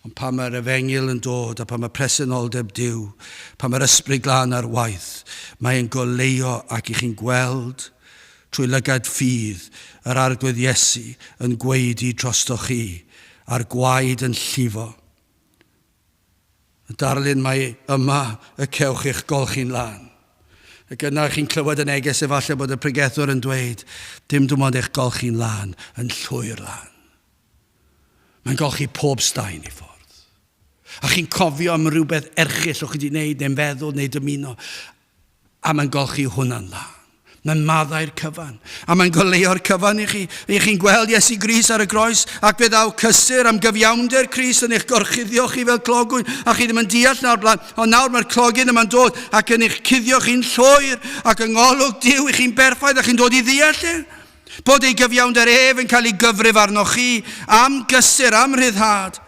A: Ond pan mae'r efengyl yn dod a pan mae presenoldeb Duw, pan mae'r ysbryd glân ar waith, mae'n goleuo ac i chi'n gweld trwy lygad ffydd yr Arglwydd Iesu yn gwaedu drostoch chi, a'r gwaed yn llifo. Y darlun mae yma y cewch eich golchi'n lân. Ac yna chi'n clywed y neges efallai bod y pregethwr yn dweud, dim dim ond eich golchi'n lân, yn llwyr lân. Mae'n golchi pob staen i ffordd. A chi'n cofio am rhywbeth erchyll o'ch chi wedi wneud, neu'n feddwl, neu dymuno. A mae'n golchi hwnna'n lân. Mae'n maddau'r cyfan. A mae'n goleuo'r cyfan i chi. I chi'n gweld Iesu Grist ar y groes, ac fe ddaw cysur am gyfiawnder Crist yn eich gorchuddio chi fel clogwyn, a chi ddim yn deall nawr blaen. Ond nawr mae'r clogyn yma'n dod ac yn eich cuddio chi'n llwyr, ac yng ngolwg Duw i chi'n berffaith, a chi'n dod i ddeall e. Bod ei gyfiawnder ef yn cael ei gyfrif arnoch chi am gysur, am rhyddhad.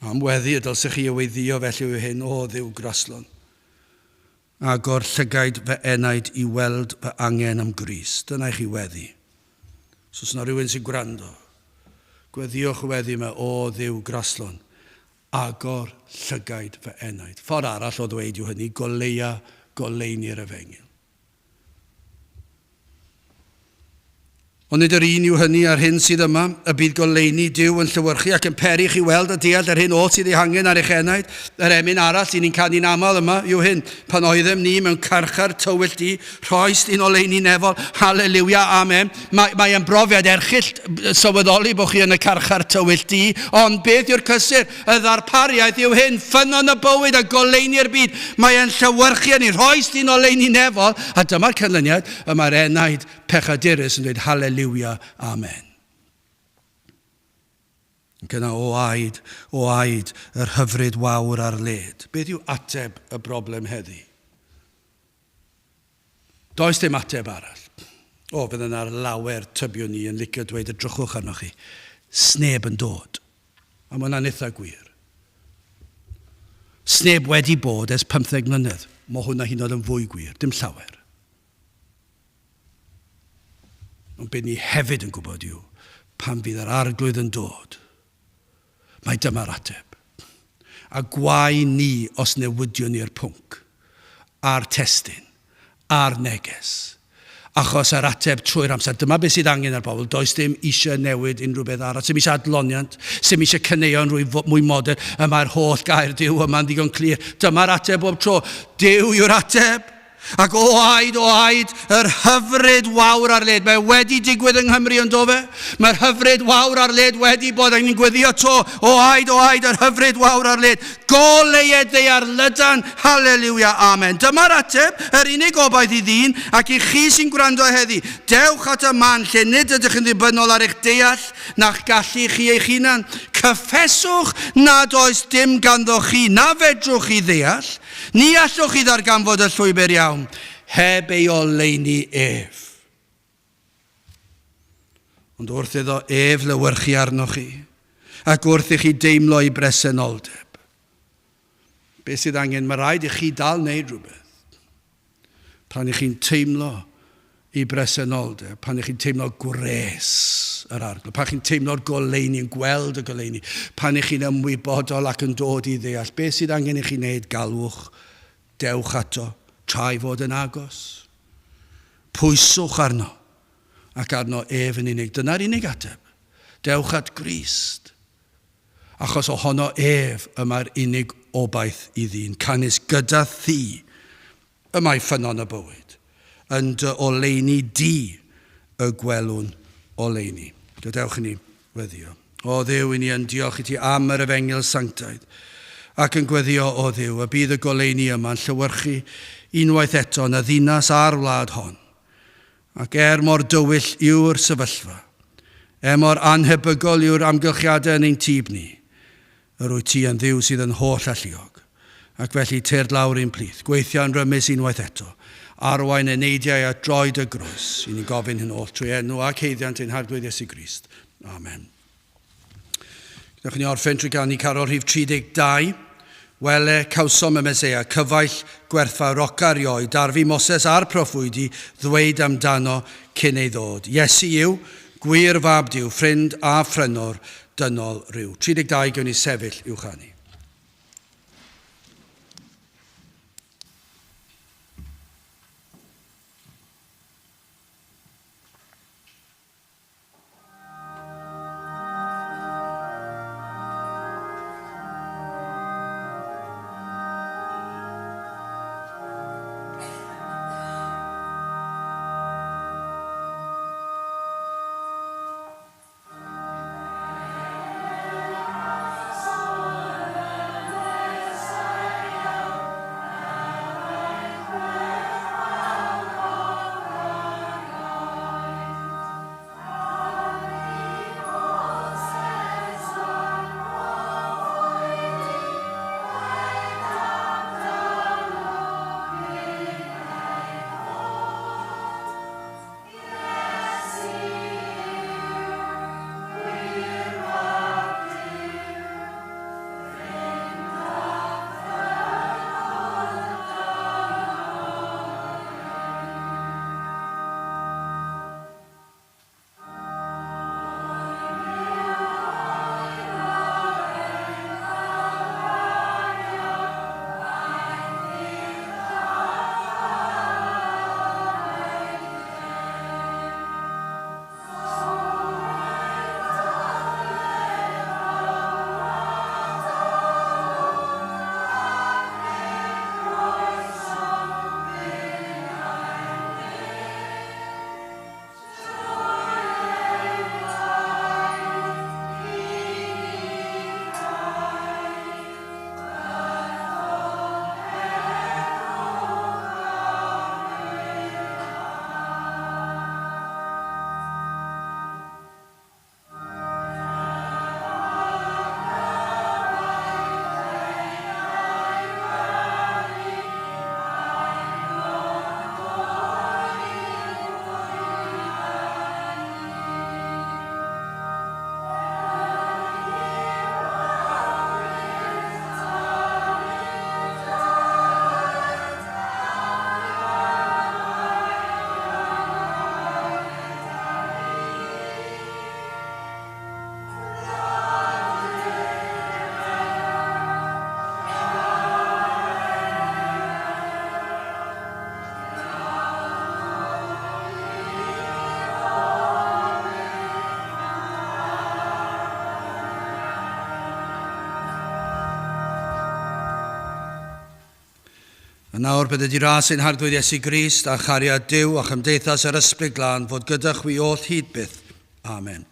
A: Am weddi y dylsech chi ei weddïo felly yw hyn, O Dduw graslon, agor llygaid fy enaid i weld fy angen am Grist. Dyna i chi weddi. Os oes yna rhywun sy'n gwrando, gweddïwch y weddi yma, O Dduw graslon, agor llygaid fy enaid. Ffordd arall o ddweud yw hynny, goleia goleuni'r efengyl. Ond nid yr un yw hynny â'r hyn sydd yma, y bydd goleuni Duw yn llewyrchu ac yn peri chi weld a deall yr hyn oll sydd ei hangen ar eich enaid. Yr emyn arall sy'n ni'n canu'n aml yma yw hyn, Pan oeddem ni mewn carchar tywyll du, rhoist un oleuni nefol, haleliwia, amen. Mae, mae yn brofiad erchyll sylweddoli bod chi yn y carchar tywyll du, ond beth yw'r cysur? Y ddarpariaeth yw hyn, ffynnon y bywyd a goleuni'r byd. Mae e'n llewyrchu yn ei rhoes di'n oleuni nefol, a dyma'r canlyniad, y mae'r enaid pechadurus yn dweud haleliwia, amen. Ac yna, o aed, o aed, yr hyfryd wawr ar led. Beth yw ateb y broblem heddi? Does dim ateb arall. O, fydd yna lawer, tybiwn i, yn licio dweud edrychwch arnoch chi. Sneb yn dod. A mae hwnna'n eitha gwir. Sneb wedi bod ers 15 mlynedd. Mae hwnna hyd yn oed yn fwy gwir, dim llawer. Ond be ni hefyd yn gwybod yw, pan fydd yr arglwydd yn dod, mae dyma'r ateb. A gwae ni os newidiwn ni'r pwnc, a'r testun, a'r neges. Achos yr ateb trwy'r amser, dyma beth sydd angen ar bobl, does dim eisiau newid unrhyw beth arall, sy'm eisiau adloniant, sy'm eisiau caneuon rwy mwy modern, y mae'r holl gair Duw yma'n ddigon clir. Dyma'r ateb bob tro. Duw yw'r ateb. Ac o aid, o aid, yr hyfryd wawr ar led. Mae wedi digwydd yng Nghymru yn dofe. Mae'r hyfryd wawr ar led wedi bod, ac ni'n gweddio to. O aid, o aid, yr hyfryd wawr ar led. Goleued ddaear lydan, haleluia, amen. Dyma'r ateb, yr unig obaith i ddyn, ac i chi sy'n gwrando heddi. Dewch at y man lle nid ydych yn ddibynnol ar eich deall na'ch gallu chi eich hunan. Cyffeswch nad oes dim ganddo chi na fedrwch chi ddeall. Ni allwch chi ddarganfod y llwybr iawn heb ei oleuni ef. Ond wrth iddo ef lewyrchu arnoch chi, ac wrth i chi deimlo ei bresenoldeb, beth sydd angen? Mae rhaid i chi dal wneud rhywbeth. Pan ych chi'n teimlo ei bresenoldeb, pan ych chi'n teimlo gwres yr arglwydd, pan chi'n teimlo'r goleuni, yn gweld y goleuni, pan ych chi'n ymwybodol ac yn dod i ddeall beth sydd angen i chi wneud, galwch, dewch ato, tra ei fod yn agos. Pwyswch arno, ac arno ef yn unig. Dyna'r unig ateb. Dewch at Grist, achos ohono ef y mae'r unig obaith i ddyn. Canys gyda thi y mae ffynnon y bywyd, yn dy oleuni di y gwelwn oleuni. Gadewch i ni weddio. O Dduw, i ni yn diolch i ti am yr efengyl sanctaidd, ac yn gweddio, o Dduw, y bydd y goleuni yma'n llewyrchu unwaith eto yn y ddinas a'r wlad hon. Ac er mor dywyll yw'r sefyllfa, er mor annhebygol yw'r amgylchiadau yn ein tyb ni, yr wyt ti yn Dduw sydd yn holl alluog. Ac felly tyrd lawr i'n plith, gweithio yn rymus unwaith eto, arwain eneidiau at droed y groes, i ni'n gofyn hyn oll trwy enw ac haeddiant ein Harglwydd Iesu Grist. Amen. Gadewch i ni orffen trwy ganu carol rhif 32. Wele, cawsom y Meseia, cyfaill gwerthfawroca erioed, darfu Moses a'r proffwydi ddweud amdano cyn ei ddod. Iesu yw, gwir fab Duw, ffrind a phrynwr dynol ryw. 32 gewn ni sefyll i'w chanu. A nawr bydded i ras ein Harglwydd Iesu Grist a chariad Duw a chymdeithas yr Ysbryd Glân fod gyda chwi oll hyd byth. Amen.